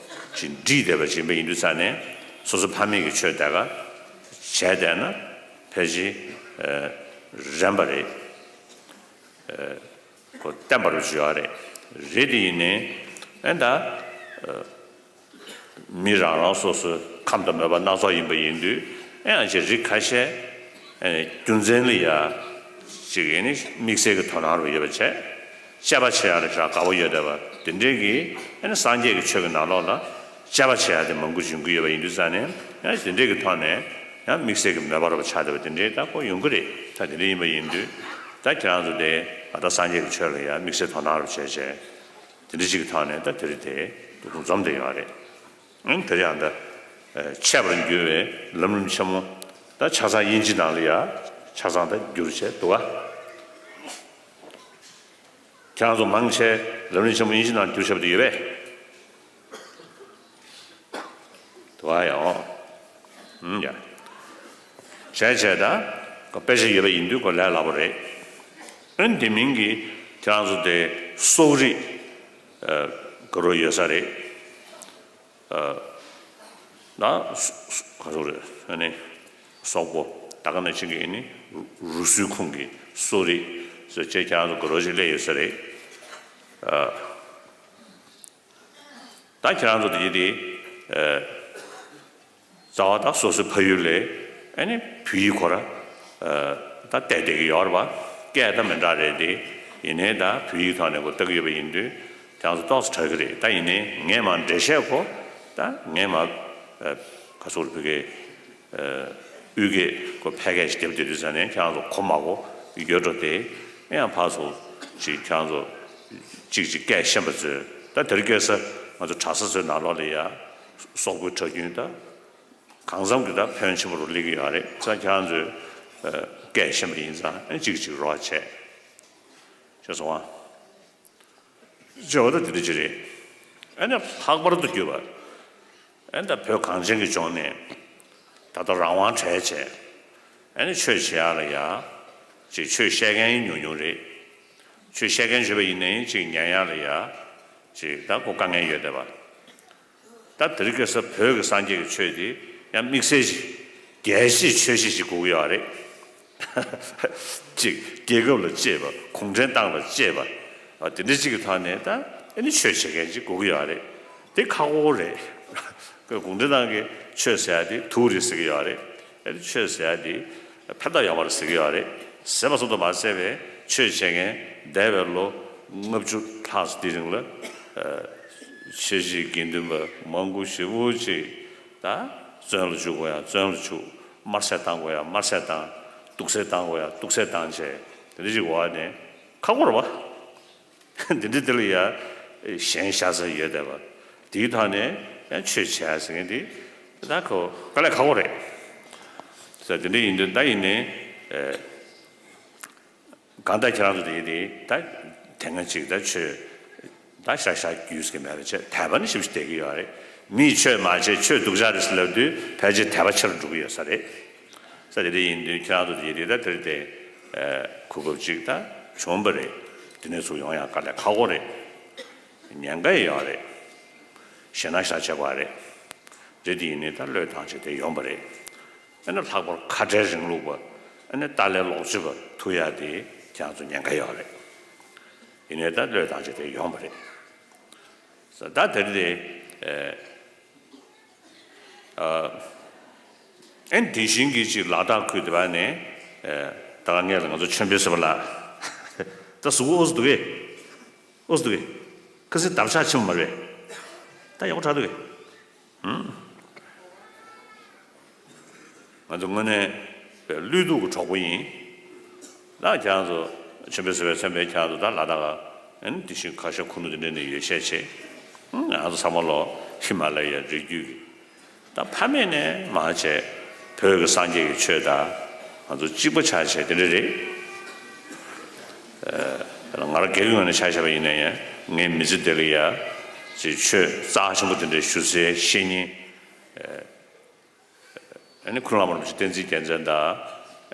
ཅིག་འདྲིས་བསྡད་པ་ཅིག་ཡིན་པ་ཡིན་དུས་ཙང་ནས། སོ་སོ་ཕ་མེས་ཀྱི་ཆོས་དེ་ག་བྱས་བསྡད་ན་ཕལ་ཆེར་རན་པ་རེད། ཁོ་བརྟན་པ་རུ་བརྗོད་ཡ་རེད། རེད་དེ་ཡིན་ནི་ཨ་ད། མི་རང་རང་སོ་སོའི་ཁམས་དང་མོས་པ་སྣ་ཚོགས་ཡིན་པ་ཡིན་དུས། ཨེ་ཡང་ཅིག་རིགས་ཁ་ཤས་ཨེ་རྒྱུ་མཚན་ལ་ཡ་ཅིག་ཨེ་ནི་དམིགས་བསལ་གྱི་དོ་སྣང་རུ་ཡོད་པ་བྱས། དཔྱད་པ་བྱེད་ཡག་ལ་ཞེ་དྲག་དགའ་པོ་ཡོད་བསྡད་པ་དེ་འདྲའི་གི་ཨེ་ནི་སངས་རྒྱས་ཀྱི་ཆོས་ཀྱི་ནང་ལོགས་ལ་དཔྱད་པ་བྱེད་ཡག་དེ་མང་པོ་ཡོང་གི་ཡོད་པ་ཡིན་དུས་ཙང་ནས། ཡང་དེ་འདྲའི་གི་ཐོག་ནས་ཡང་དམིགས་བསལ་གྱི་མོས་པ་རུ་ཆགས་བསྡད་པ་དེ་འདྲའི་ད་ཁོ་ཡོང་གི་རེད། ད་དེ་འདྲ་ཡིན་པ་ཡིན་དུས་ད་ཁྱེད་རང་ཚོ་དེ་ད་ལྟ་སངས་རྒྱས་ཀྱི་ཆོས་ལ་ཡ་དམིགས་བསལ་དོ་སྣང་རུ་བྱས་བྱས། དེ་འདྲ་ཅིག་གི་ཐོག་ནས་ད་དེ་རིང་དེ་འདུ་འཛོམས་བསྡད་ཡོད་རེད། ཨང་། དེ་རིང་ཡང་ད་འཆད་པར་འགྱུར་བའི་ལམ་རིམ་ཆེན་མོ་ད་ཆ་ཚང་དབྱིན་ཇི་ནང་ལ་ཡ་ཆ་ཚང་ད་བསྒྱུར་བྱས་འདུག་ག་ཁྱེད་རང་ཚོ་མང་ཆེ་ལམ་རིམ་ཆེན་མོ་དབྱིན་ཇི་ནང་བསྒྱུར་བྱས་པ་དེ་ཡོད་པས། དུ་བ་ཡང་། ཨུམ། ཡ། བྱས་བྱས་ད་ཀོ་དཔེ་ཆ་ཡོད་པ་ཡིན་དུས་ཀོ་ལས་སླ་པོ་རེད། ཨན་དེ་མིན་གྱི་ཁྱེད་རང་ཚོ་དེ་སོག་རིགས་ཨ་ག་རུ་ཡོད་ས་རེད། ཨ་ན་སོ་སོ་ག་རུ་རེད། ཨ་ནི་སོག་པོ་ད་ག་ནང་བཞིན་གྱི་ཨ་ནི་རུ་རུ་སུའི་ཁོངས་ཀྱི་སོག་རིགས་སོགས་བཅས་ཁྱེད་རང་ཚོ་ག་རུ་ཞིག་སླེབས་ཡོད་ས་རེད། ཨ། ད་ཁྱེད་རང་ཚོ་དེ་དེ་ཨ་རྩ་བ་དག་སོ་སོའི་ཕ་ཡུལ་ལས་ཨ་ནི་བོད་ཡིག་ཁོ་ར་ཨ་ད་བལྟས་བསྡད་ཀྱི་ཡོད་རེད་པ། སྐད་ད་མི་འདྲ་རེད་དེ། ཡིན་ནའི་ད་བོད་ཡིག་ཐོག་ནས་ཁོ་ལྟ་གི་ཡོད་པ་ཡིན་དུས་ཁྱེད་རང་ཚོ་ཏོག་ཙམ་དྲག་གི་རེད། ད་ཡིན་ནའི་ངས་མར་འགྲེལ་བཤད་ཁོ་ད་ངས་མར་ཨ་ག་ཚོད་རེད་བོད་སྐད། ཨ་དབུས་སྐད་ཁོ་ཕལ་སྐད་ཞིག་བསྡེབས་བསྡད་དུས་ཙང་ནས་ཁྱེད་རང་ཚོ་གོ་མ་གོ་ཡོད་འགྲོ་དེ། ཨེ་ཡང་ཕར་ཚུར་ཅིག་ཁྱེད་རང་ཚོ་གཅིག་གཅིག་སྐད་ཤེས་པ་ཚོས་ད་དེ་རིང་ཁ་སང་ང་ཚོ་གྲྭ་ས་ཚོའི་ནང་ལོགས་ལ་ཡ་སོག་པོའི་གྲྭ་རྒྱུན་ད་གང་འཚམ་གྱི་ད་ཕོན་ཆེན་པོ་རུ་སླེབས་ཀྱི་ཡོད་རེད། ཙང་ཁྱེད་རང་ཚོས་ཨ་སྐད་ཤེས་པ་ཡིན་ཙང་ཨེ་གཅིག་གཅིག་རོགས་བྱས། ཤེས་སོང་ཨ། བརྗོད་པ་ད་དེ་འདྲ་ཅིག་རེད། ཨ་ནི་ལྷག་པར་དུ་གྱུར་པ། ཨ་ནི་ད་བོད་གངས་ཅན་གྱི་ལྗོངས་ནས་ད་ལྟ་རང་དབང་བྲལ་བྱས། ཨ་ནི་ཆོས་བྱེད་ཡག་ལ་ཡ་ཅིག་ཆོས་བཤད་མཁན་ཉུང་ཉུང་རེད། ཆོས་བཤད་མཁན་བྱས་པ་ཡིན་ནའི་ཅིག་ཉན་ཡག་ལ་ཡ་ཅིག་ད་ཁོ་དཀའ་ངལ་ཡོད་བསྡད་པ། ད་དེ་རིང་ཁ་སང་བོད་ཀྱི་སངས་རྒྱས་ཀྱི་ཆོས་དེ་ཡང་དམིགས་བསལ་ཞིག་རྒྱལ་གཞིས་ཆོས་གཞིས་ཤིག་དགོས་ཀྱི་ཡོད་རེད། ཅིག་རྒྱལ་ཁབ་ལ་གཅེས་པ། གུང་ཁྲན་ཏང་ལ་གཅེས་པ། ཨ་དེ་འདྲ་ཅིག་གི་ཐོག་ནས་ད་ཨ་ནི་ཆོས་བྱེད་མཁན་ཅིག་དགོས་ཀྱི་ཡོད་རེད། དེ་ཁག་པོ་རེད། ཁོས་གུང་ཁྲན་ཏང་གི་ཆོས་ཟེར་ཡ་དེ་དུག་རེད་ཟེར་གྱི་ཡོད་རེད། ཨ་ནི་ཆོས་ཟེར་ཡ་དེ་ཕན་ཐོགས་ཡོད་མ་རེད་ཟེར་གྱི་ཡོད་རེད། ཟེར་བ་ཙམ་དུ་མ་ཟད་པའི་ཆོས་བྱེད་མཁན་འདས་པའི་ལོ་ལྔ་བཅུ་ལྷག་ཙམ་དེའི་རིང་ལ་ཨ་ཆོས་བྱེད་དགེ་འདུན་པ་མང་པོ་ཞེ་པོ་ཅིག་ད་བཙོན་ལ་འཇུག་དགོས་ཡ་བཙོན་ལ་འཇུག་དམར་གསོད་བཏང་དགོས་ཡ་དམར་གསོད་བཏང་། གཏུག་གསོད་བཏང་དགོས་ཡ་གཏུག་གསོད་བཏང་བྱས་དེ་འདྲ་ཅིག་འོག་ནས་ཁག་པོ་རེད་པ། འདི་འདྲ་དེ་ལ་ཡ་ཞེན་ཆགས་ས་ཡོད་བསྡད་པ། དེའི་ཐོག་ནས་ ཡང་ཆོས་བྱེད་ཟེར་མཁན་དེ་ད་ཁོ་དཀའ་ལས་ཁག་པོ་རེད། ས་དེ་འདྲ་ཡིན་དུས་ད་ཡིན་ནའི་གང་ལྟར་ཁྱེད་རང་ཚོ་དེ་དེ་ད་དེ་སྔ་ཅིག་ད་ཆོས་ད་ཤ་ཤ་རྒྱུས་ཀྱི་མེད་པ་བྱས་དད་པ་ནི་ཞིབ་ཞིབ་བསྡད་ཀྱི་ཡོད་རེད། མིས་ཆོས་མ་བྱས་ཆོས་སྡུག་ཅག་རེད་ཟེར་ལབ་དུས་ཕལ་ཆེར་དད་པ་ཆེ་རུ་འགྲོ་གི་ཡོད་ས་རེད། ས་དེ་འདྲ་ཡིན་དུས་ཁྱེད་རང་ཚོ་དེ་དེ་ད་དེར་དེ་གོ་སྐབས་ཅིག་ད་བྱུང་བ་རེད། དེ་ནས་ཚུར་ཡོང་ཡང་དཀའ་ལས་ཁག་པོ་རེད། ཉེན་ཁ་ཡོད་རེད། ཞེད་སྣང་ཞེ་དྲག་བྱེད་དགོས་རེད། རེད་དེ་ཡིན་ནའི་ད་བློས་བཏང་བྱས་དེ་ཡོང་བ་རེད། ཨ་ནི་ལྷག་པར་ཁ་བྲལ་རིང་ལུགས་པ་ཨ་ནི་ཏཱ་ལའི་ལོག་སྤྱོད་པ་ཐུག་ཡག་དེ་ཁྱེད་རང་ཚོ་ཉེན་ཁ་ཡོད་རེད། ཡིན་ནའི་ད་བློས་བཏང་བྱས་དེ་ཡོང་བ་རེད། ད་དེ་རེད་དེ། ཨ་ནི་དེ་བཞིན་གྱི་ཅིག་ལ་དྭགས་ཁུལ་དེ་བ་ནས་ད་ག་ངས་ལ་ང་ཚོ་ཆོས་འཕེལ་ཟེར་བ་ལ་ད་གཟུགས་པོ་ཨོ་ཙི་འདུག་གས། ཨོ་ཙི་འདུག་གས། ཁ་སང་འདབ་ཆགས་ཆེན་པོ་མ་རེད། ད་ཡག་པོ་དྲག་འདུག་གས། ང་ཚོ་དངོས་གནས་བློས་གཏོང་གི་གྲོགས་པོ་ཡིན། ད་ཁྱེད་རང་ཚོ་ཆོས་འཕེལ་ཟེར་བའི་མཚན་པའི་ཁྱེད་རང་ཚོ་ད་ལ་དྭགས་ཨ་ནི་དེ་བཞིན་གར་ཞ་ཁུ་ནུ་དེ་འདྲ་ནས་ཡོད་ཤས་ཆེ། ང་ཚོ་ཚང་མ་ལོ་ཧི་མ་ལ་ཡའི་རི་རྒྱུད་ཀྱི་ད་ཕ་མེས་ནས་མར་བྱས་བོད་ཀྱི་སངས་རྒྱས་ཀྱི་ཆོས་དང་ང་ཚོ་གཅིག་པ་ཆགས་བྱས་དེ་འདྲ་རེད། ང་རང་སྒེར་གྱི་ངོས་ནས་ཆ་བཞག་པ་ཡིན་ན་ཡང་ངའི་མི་ཚེ་འདི་ལ་ཡ་ཅིག་ཆོས་རྩ་ཆེན་པོ་དེ་འདྲའི་ཞུ་སའི་བཤེས་གཉེན། ཨ་ནི་ཁུ་ནུ་བླ་མ་རིན་པོ་ཆེ་བསྟན་འཛིན་རྒྱལ་མཚན་དང་།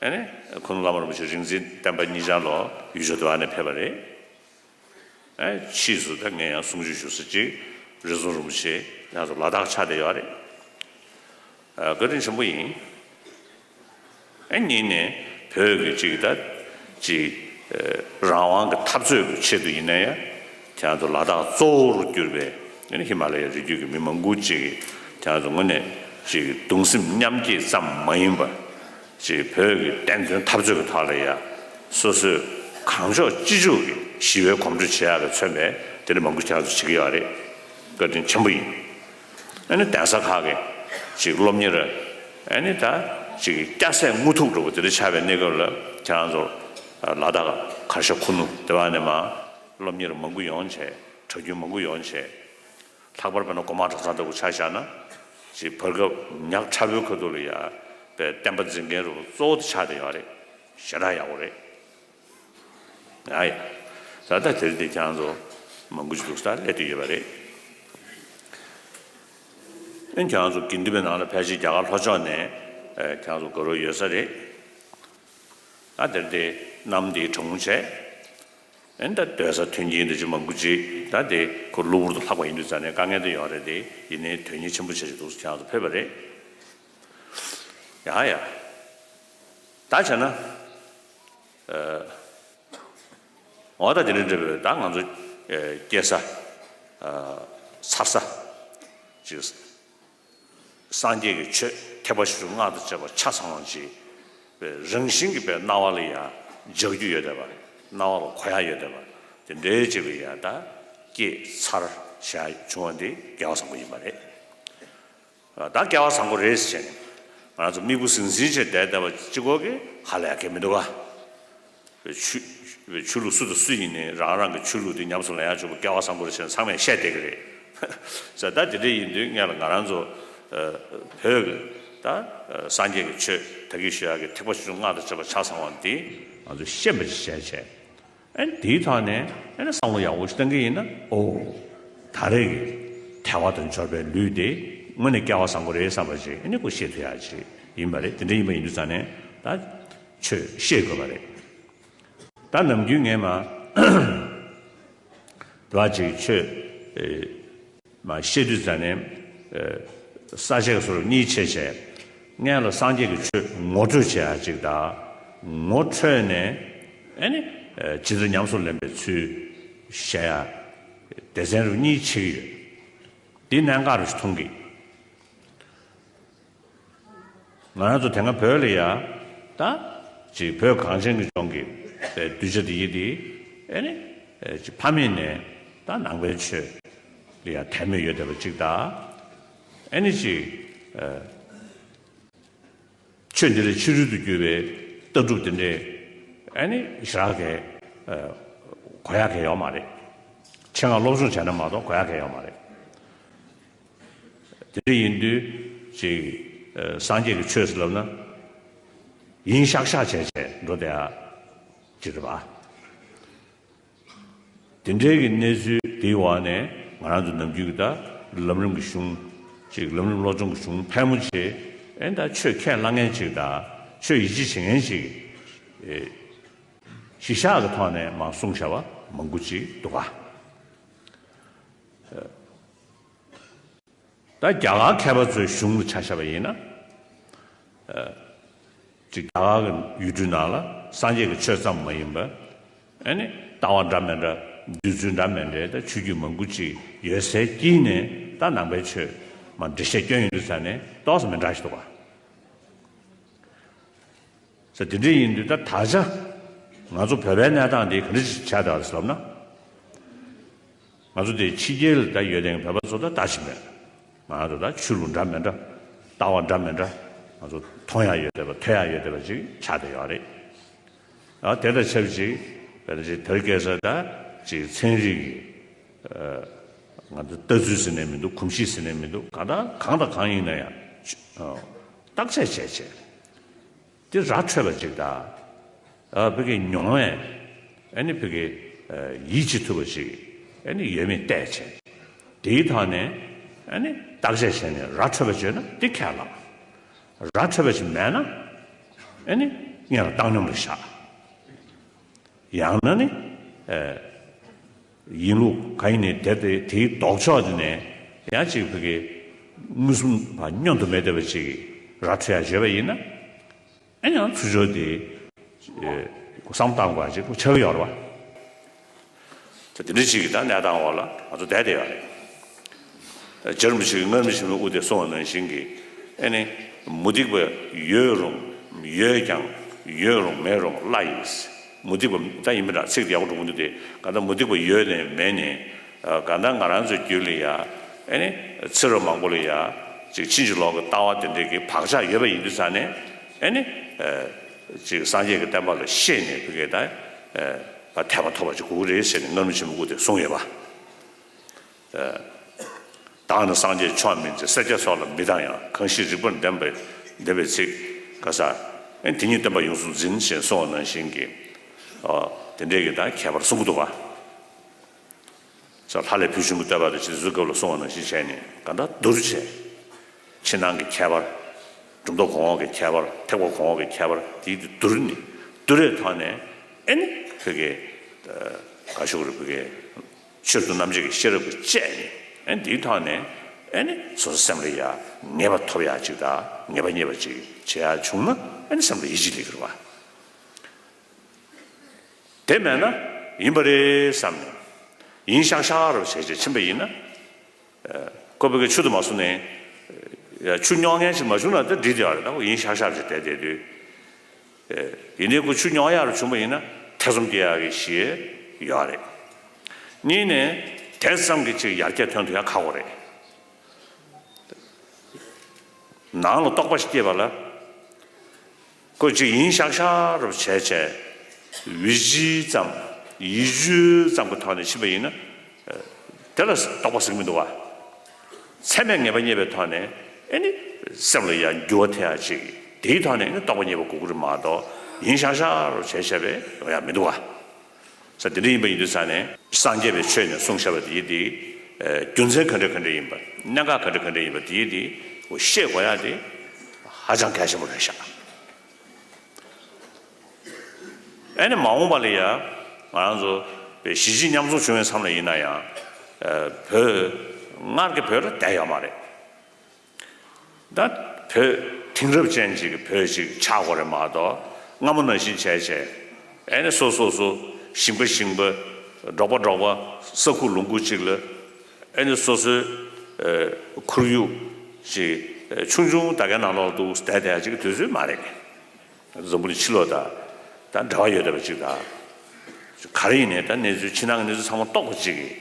ཨ་ནི་ཁུ་ནུ་བླ་མ་རིན་པོ་ཆེ་རིག་འཛིན་བསྟན་པ་གཉིས་ཆར་ལོ་ཡུལ་ཕྱོགས་དེ་བ་ནས་ཕེབས་པ་རེད། ཨ་ཕྱིས་སུ་ད་ངས་ཡང་གསུང་ཆོས་ཞུ་ས་ཅིག་རི་ཟུང་རིན་པོ་ཆེ་ཡང་སུ་ལ་དྭགས་ཆགས་བསྡད་ཡོད་རེད། ཨ་བཀའ་དྲིན་ཆེན་པོ་ཡིན། ཨ་གཉིས་ནས་བོད་ཀྱི་ཅིག་ད་ཅིག་རང་དབང་གི་འཐབ་རྩོད་ཀྱི་ཆེད་དུ་ཡིན་ན་ཡང་ཁྱེད་ཚོ་ལ་དྭགས་གཙོ་བོར་གྱུར་པའི་ཨ་ནི་ཧི་མ་ལ་ཡའི་རི་རྒྱུད་ཀྱི་མི་མང་པོ་ཅིག་གིས་ཁྱེད་ཚོ་དངོས་གནས་ཅིག་གདུང་སེམས་མཉམ་སྐྱེད་ཙམ་མ་ཡིན་པ་ཅིག་བོད་ཀྱི་བདེན་དོན་འཐབ་རྩོད་ཀྱི་ཐོག་ལ་ཡང་སོ་སོའི་གང་ལྕོགས་ཅི་ལྕོགས་ཀྱིས་ཞི་བའི་གོམ་བགྲོད་བྱེད་ཡག་གི་མཚོན་པའི་དེ་འདྲ་མང་པོ་ཁྱེད་ཚོ་བྱེད་ཀྱི་ཡོད་རེད། བཀའ་དྲིན་ཆེན་པོ་ཡིན། ཨ་ནི་གདན་ས་ཁག་གི་ཅིག་སློབ་གཉེར་ཨ་ནི་ད་ཅིག་སྐྱ་སེར་དངུལ་ཐུག་འགྲོ་བ་དེ་འདྲ་ཆགས་པའི་གནས་སྐབས་ལ་ཁྱེད་རང་ཚོ་ལ་དྭགས་གར་ཞ་ཁུ་ནུ་དེ་བ་ནས་མར་སློབ་གཉེར་མང་པོ་ཡོང་བྱས་གྲྭ་རྒྱུན་མང་པོ་ཡོང་བྱས། ལྷག་པར་དཔེར་ན་སྒོ་མང་གྲྭ་ཚང་ལྟ་བུ་ཆ་བཞག་ན་ཅིག་བར་སྐབས་ཉག་ཕྲ་བོའི་ཁ་ཐུག་ལ་ཡ་དཔེ་བསྟན་པ་འཛིན་མཁན་རུ་གཙོ་བོ་དེ་ཆགས་བསྡད་ཡོད་རེད། ཞེ་དྲག་ཡག་པོ་རེད། ཡ་ཡ། ད་ལྟ་དེར་དེ་ཁྱེད་རང་ཚོ་མང་པོ་ཅིག་འདུག་ས་སླེབས་བསྡད་ཡོད་པ་རེད། ཨེ་ཁྱེད་རང་ཚོ་དགེ་འདུན་པའི་ནང་ལ་ཕལ་ཆེར་རྒྱ་གར་ལྷོ་ཕྱོགས་ནས་ཨེ་ཁྱེད་རང་ཚོ་དགའ་རོགས་ཡོད་ས་རེད། ད་དེར་དེ་གནམ་དེ་གྲང་མོ་བྱས། ཨེ་ད་སྡོད་ས་མཐུན་རྐྱེན་འདི་ཅིག་མང་པོ་ཅིག་ད་དེ་ཁོ་གློ་བུར་དུ་ལྷག་པ་ཡིན་དུས་ཙང་ནས་དཀའ་ངལ་དེ་ཡོད་རེད་དེ། ཡིན་ནའི་དོན་གཉེར་ཆེན་པོ་བྱས་ཅིག་འདུག་ས་ཁྱེད་རང་ཚོ་ཕེབས་པ་རེད། ཡ་ཡ། ད་བྱས་ན། འོ་ད་དེ་འདྲ་འདྲ་བའི་ད་ང་ཚོ་སྐྱེ་ས་འཚར་ས་ཅིག་སངས་རྒྱས་ཀྱི་ཆོས་ཐེག་པ་ཆེ་ཆུང་སྔགས་དང་བཅས་པ་ཆ་ཚང་བ་ཅིག་རང་བཞིན་གྱིས་པའི་སྣང་བ་ལ་ཡང་འཇགས་རྒྱུ་ཡོད་བསྡད་པ། སྣང་བ་ལ་གོ་ཡག་ཡོད་བསྡད་པ་དེ་འདྲའི་ཅིག་ལ་ཡང་ད་སྐྱེས་ཚར་བྱ་བྱུང་བ་འདི་སྐལ་བ་བཟང་པོ་ཡིན་པ་རེད། ད་སྐལ་བ་བཟང་པོ་རེད་ཟེར་ནས་ང་ཚོ་མིག་དཔེ་ཟིང་ཟིང་བྱས་བསྡད་བསྡད་པ་གཅིག་པོ་གིས་ཧ་ལས་ཡ་གལ་མི་འདུག་ག་ཆོས་ཆོས་ལུགས་སུ་དང་སུ་ཡིན་ནའི་རང་རང་གི་ཆོས་ལུགས་དེ་ཉམས་སུ་ལེན་ཡག་ཆོག་པ་སྐལ་བ་བཟང་པོ་རེད་ཟེར་ནས་ཚང་མས་བཤད་བསྡད་ཀྱི་རེད། ཟེར་ད་དེ་འདྲ་ཡིན་དུས་སྔོན་ལ་ང་རང་ཚོ་བོད་ཀྱི་ད་སངས་རྒྱས་ཀྱི་ཆོས་ད་གིན་ཞུ་ཡག་གི་ཐེག་པ་ཆེ་ཆུང་སྔགས་དང་བཅས་པ་ཆ་ཚང་བ་འདི་ང་ཚོས་ཤེས་པ་ཅིག་བྱས་བྱས། ཨ་ནི་དེའི་ཐོག་ནས་ཨ་ནི་བསམ་བློ་ཡག་པོ་ཞིག་བཏང་གི་ཡིན་ན། ཨོ། ད་རེས་ཀྱི་ཐལ་བ་དང་འབྱོར་པའི་ལུས་དེ་དངོས་གནས་སྐལ་བ་བཟང་པོ་རེད་བསམ་པ་ཅིག་ཨ་ནི་ཁོ་ཤེས་ཐུབ་ཡག་ཅིག་ཡིན་པ་རེད། དེ་འདྲ་ཡིན་པ་ཡིན་དུས་ཙང་ནས་ད་ཆོས་ཤེས་དགོས་པ་རེད། ད་ནམ་རྒྱུན་ངས་མ་དེ་བ་ཅིག་ཆོས་ཨེ་མ་བཤད་དུས་ཙང་ནས་ཨེ་ས་བཅད་སོ་རུ་གཉིས་ཕྱེ་བྱས། སྔོན་ལ་སངས་རྒྱས་ཀྱི་ཆོས་ངོ་སྤྲོད་བྱེད་ཡག་ཅིག་དང་། ངོ་འཕྲོད་ནས་ཨེ་ནི་ཨེ་ཇི་ལྟར་ཉམས་སུ་ལེན་པའི་ཚུལ་བཤད་ཡག་སྡེ་ཚན་རུ་གཉིས་ཕྱེ་གི་ཡོད། འདི་གནད་འགག་རུ་མཐོང་གི། ང་རང་ཚོ་དེ་སྔ་བོད་ལ་ཡ་ད་ཅིག་བོད་གངས་ཅན་གྱི་ལྗོངས་ཀྱི་གདུལ་བྱ་འདི་ཡི་འདི་ཨེ་ནི་ཅིག་ཕ་མེས་ནས་ད་ནང་པའི་ཆོས་ལ་ཡ་དད་མོས་ཡོད་བསྡད་པ་ཅིག་དང་། ཨེ་ནི་ཅིག་ཆོས་འདི་ལ་ཕྱི་རོལ་དུ་གྱུར་པའི་ལྟ་གྲུབ་འདི་འདྲའི་ཨེ་ནི་ཞེ་དྲག་གི་གོ་ཡག་གི་ཡོད་མ་རེད། ཆེད་མངགས་སློབ་སྦྱོང་བྱས་ན་མ་གཏོགས་གོ་ཡག་གི་ཡོད་མ་རེད། དེ་འདྲ་ཡིན་དུས་ཅིག་ཨ་སངས་རྒྱས་ཀྱི་ཆོས་ཟེར་ལབ་ན་ཡིན་ཤག་ཤག་བྱས་བྱས་འགྲོ་བསྡད་ཡ་ཅིག་རེད་པ། དེ་འདྲའི་གི་གནས་ཚུལ་དེའི་འོག་ནས་ང་རང་ཚོ་ནམ་རྒྱུན་གྱི་ད་ལམ་རིམ་གྱི་གཞུང་ཅིག་ལམ་རིམ་བློ་སྦྱོང་གི་གཞུང་ཕལ་མོ་ཆེ་ཨེ་ད་ཆོས་ཁས་བླངས་མཁན་ཅིག་དང་ཆོས་ཡིད་ཆེས་བྱེད་མཁན་ཅིག་ཨེ་གཞི་བཞག་གི་ཐོག་ནས་མར་གསུངས་བཞག་པ་མང་པོ་ཅིག་འདུག་ག། ཨེ། ད་རྒྱ་གར་མཁས་པ་ཚོའི་གཞུང་ལ་ཆ་བཞག་པ་ཡིན་ན། ཨ། ཅིག་རྒྱ་གར་གྱི་ཡུལ་གྲུའི་ནང་ལ་སངས་རྒྱས་ཀྱི་ཆོས་ཙམ་མ་ཡིན་པར། ཨ་ནི་ལྟ་བ་འདྲ་མི་འདྲ་འདོད་ཚུལ་འདྲ་མི་འདྲའི་ད་ཆོས་བརྒྱུད་མང་པོ་ཅིག་ཡོད་སའི་དཀྱིལ་ནས་ད་ནང་པའི་ཆོས་མར་འགྲེལ་བཤད་སྐྱོན་ཡོང་དུས་ཙ་ནས་ཏོག་ཙམ་མི་འདྲ་ཞིག་འདུག་ག། ས་དེ་འདྲ་ཡིན་དུས་ད་ད་ཆ་ང་ཚོ་བོད་པའི་གནས་སྟངས་འདི་ག་འདྲ་ཞིག་ཆགས་བསྡད་པ་རེད་ཟེར་ལབ་ན། ང་ཚོ་དེ་ཕྱི་རྒྱལ་ལ་ད་ཡོད་དེ་བོད་པ་ཚོ་ད་ལྟ་ཞིག་མེད། ང་ཚོ་ད་ཆོས་ལུགས་འདྲ་མི་འདྲ་ལྟ་བ་འདྲ་མི་འདྲ་ང་ཚོ་མཐོང་ཡ་ཡོད་བསྡད་པ་ཐོས་ཡ་ཡོད་བསྡད་པ་ཅིག་ཆགས་བསྡད་ཡོད་རེད། ཨ་དེ་དང་ཆབས་ཅིག་བོད་ཅིག་དེར་སྐྱེས་ས་ད་ཅིག་ཚན་རིག་གི་ང་ཚོ་ལྟ་ཚུལ་ཟེར་ནས་མི་འདུག་གོམས་གཤིས་ཟེར་ནས་མི་འདུག་གང་ལྟར་གང་དང་གང་ཡིན་ན་ཡང་བརྟག་དཔྱད་བྱས་བྱས། འདི་ར་འཕྲོད་པ་ཅིག་དང་། ཨ་ཕ་གི་མྱོང་བས་ཨ་ནི་ཕ་གི་ཡིད་ཆེས་ཐུབ་པ་ཅིག་ཨ་ནི་ཡོད་མེད་བལྟས་བྱས། དེའི་ཐོག་ནས་ཨ་ནི་བརྟག་དཔྱད་བྱས་ནས་ར་འཕྲོད་པ་བརྗོད་ན་འདི་ཁས་བླངས། ར་འཕྲོད་པ་ཅིག་མེད་ན་ཨ་ནི་སྔོན་ལ་བཏང་སྙོམས་ལ་བཞག་ཡང་ན་ནི། ཨེ། ཡིན་ལུགས་གང་ཡིན་ནའི་དེ་དེ་དེའི་ལྡོག་ཕྱོགས་དེ་ནས་ཡང་ཅིག་ཕ་གི་མངོན་སུམ་བ་བསྙོན་དུ་མེད་བསྡད་པ་ཅིག་ར་འཕྲོད་ཡ་བརྗོད་པ་ཡིན་ན། ཨེ་ཡང་ཚུར་ཕྱོགས་དེ་ཨེ་བསམ་བཏང་དགོས་ཅིག་ཆགས་ཡོད་རེད་བ། ད་དེ་འདྲ་ཅིག་གི་ད་གནས་སྟངས་འོག་ལ་ང་ཚོ་བསྡད་བསྡད་ཡོད་རེད། རྗེ་རིན་པོ་ཆེ་གིས་སྔར་མེད་ཆེན་པོའི་དབུ་དེ་གསུངས་པ་ནང་བཞིན་གྱི་ཨེ་ནི་མུ་སྟེགས་པ་ཡོད་རུང་ཡོད་ཀྱང་ཡོད་རུང་མེད་རུང་བླ་ཡིན། མུ་སྟེགས་པ་ད་ཡིན་པ་འདྲ་ཚིག་དེ་ཡག་པོ་འགྲོ་གི་འདུག་སྟེ་གང་ལྟར་མུ་སྟེགས་པ་ཡོད་ནས་མེད་ནས་གང་ལྟར་ང་རང་ཚོའི་རྒྱུད་ལ་ཡ་ཨེ་ནི་ཚེ་རབས་མང་པོ་ལ་ཡ་ཅིག་ཕྱིན་ཅི་ལོག་གི་ལྟ་བ་དེ་འདྲའི་གི་བག་ཆགས་ཡོད་པ་ཡིན་དུས་ཙང་ནས་ཨེ་ནི་ཅིག་སངས་རྒྱས་ཀྱི་བསྟན་པ་ལ་ཤེས་ནས་བུ་གས་ད་ཐེག་པ་ཐོབ་པ་ཅིག་དགོས་ཀྱི་རེད་ཟེར་ནས་སྔར་མེད་ཆེན་པོའི་དབུ་དེ་གསུངས་ཡོད་པ། བདག་ནི་སངས་རྒྱས་མཆོག་མིན་ཏེ། སེར་སྐྱ་སོགས་ལ་མི་སྡང་ཡང་། གང་ཞིག་རིག་པར་ལྡན་པའི་ལྡན་པའི་ཚིག་ག་ས། ཨེ་དེ་ཉིད་བསྟན་པ་ཡོངས་སུ་འཛིན་ཞེས་གསུངས་པ་ནང་བཞིན་གྱི། ཨོ་དེ་འདྲའི་གི་ད་ཁྱད་པར་གསུང་གི་འདུག་ག། ས་ལྷ་ལས་ཕུལ་བྱུང་གི་བསྟོད་པ་དང་ཇི་ལྟར་གཟུགས་སྐབས་ལ་གསུངས་པ་ནང་བཞིན་བྱས་ནས་ག་ད་བསྡུར་བྱས། ཕྱི་ནང་གི་ཁྱད་པར། གྲུབ་མཐའ་གོང་འོག་གི་ཁྱད་པར། ཐེག་པ་གོང་འོག་གི་ཁྱད་པར་དེ་བསྡུར་ནས་བསྡུར་བའི་ཐོག་ནས་ཨེ་ནི་བུ་གས་ག་ཤོག་རེ་བུ་གས། ཆོས་སུ་རྣམ་འབྱེད་ཀྱི་ཤེས་རབ་ཀྱིས་དཔྱད་ནས་ཨེ་འདིའི་ཐོག་ནས་ཨེ་ནི་སོ་སོ་སེམས་ལ་ཡ་ངེས་པ་ཐོབ་ཡ་ཅིག་དང་ངེས་པ་རྙེད་པ་ཅིག་བྱེད་ཡ་བྱུང་ན་ཨེ་ནི་སེམས་ལ་ཡིད་ཆེས་སླེབས་ཀྱི་རེད་བ། དེ་མེད་ན་ཡིན་པ་རེད་བསམ་ནས་ཡིན་ཤག་ཤག་རུ་བྱས་བྱས་ཕྱིན་པ་ཡིན་ན། ཁོ་བོད་ཀྱི་ཆུ་དུ་མ་སོང་ནས་ཆུ་རྙོག་མཁན་ཞིག་མ་བྱུང་ན་དེ་འགྲིག་བསྡད་པ་རེད། ད་ཁོ་ཡིན་ཤག་ཤག་བྱས་བསྡད་བསྡད་དུས། ཡིན་ནའི་ཁོ་ཆུ་རྙོག་ཡག་རུ་བྱུང་བ་ཡིན་ན་ཐེ་ཚོམ་སྐྱེ་ཡག་གི་གཞི་ཡོད་རེད། གཉིས་ནས་དེ་ཙམ་གྱི་ཅིག་ཡར་རྒྱས་ཐོན་ཐུབ་ཡག་ཁག་པོ་རེད། ནང་ལ་རྟོག་པ་ཞིག་སྐྱེས་པ་ལ། ཁོ་ཅིག་ཡིན་ཤག་ཤག་རུ་བྱས་བྱས་ཡིད་ཆེས་ཙམ་ཡིད་ཆེས་ཙམ་གྱི་ཐོག་ནས་ཕྱིན་པ་ཡིན་ན། དེ་ལ་རྟོགས་པ་ཟེར་གྱི་མི་འདུག་བ། ཚད་མས་ངེས་པ་རྙེད་པའི་ཐོག་ནས་ཨེ་ནི་སེམས་ལ་ཡང་འགྱུར་བ་ཐེབས་ཡ་ཅིག་དེའི་ཐོག་ནས་ཨེ་ནི་རྟོགས་པ་རྙེད་པ་དགོས་ཀྱི་རེད་མ་གཏོགས་ཡིན་ཤག་ཤག་རུ་བྱས་བྱས་པས་ཡོང་ཡ་མི་འདུག་བ། ས་དེ་འདྲ་ཡིན་པ་ཡིན་དུས་ས་ནས་སངས་རྒྱས་པའི་ཆོས་ནས་གསུངས་བཞག་པ་དེ་ཡིན་ཏེ། རྒྱུ་མཚན་ག་འདྲ་ག་འདྲ་ཡིན་པ་གནད་འགག་ག་འདྲ་ག་འདྲ་ཡིན་པ་དེ་ཡིན་ཏེ་ཤེས་དགོས་ཡ་དེ་ཧ་ཅང་གལ་ཆེན་པོ་རེད་ཤག་ཨེ་ནི་མ་འོངས་པ་ལ་ཡ་ང་རང་ཚོ་བའི་གཞིས་བྱེས་མཉམ་འཛོམས་བྱུང་བའི་མཚམས་ལ་ཡིན་ན་ཡང་བོད་སྔར་གྱི་བོད་ལ་བསྡད་ཡོད་མ་རེད། ད་བོད་དེང་རབས་ཅན་ཅིག་གི་བོད་ཅིག་ཆགས་དགོས་རེད་མ་གཏོགས་སྔ་མོ་ནང་བཞིན་བྱས་བྱས་ཨེ་ནི་སོ་སོ་སོ་ཞིང་པ་ཞིང་པ་འབྲོག་པ་འབྲོག་པ་ས་ཁུག་ལུང་ཁུག་ཅིག་ལ་ཨེ་ནི་སོ་སོའི་ཁོར་ཡུག་ཅིག་ཆུང་ཆུང་ད་གའི་ནང་ལོགས་འདུག་བསྡད་བསྡད་ཡ་ཅིག་གི་དུས་ཚོད་མ་རེད། འཛམ་བུ་གླིང་ཕྱི་ལོགས་དང་ད་འབྲེལ་བ་ཡོད་བསྡད་པ་ཅིག་དང་། ག་རེ་ཡིན་ནའི་ད་གནས་ཚུལ་ཕྱི་ནང་གི་གནས་ཚུལ་ཚང་མ་རྟོགས་པ་ཅིག་གིས་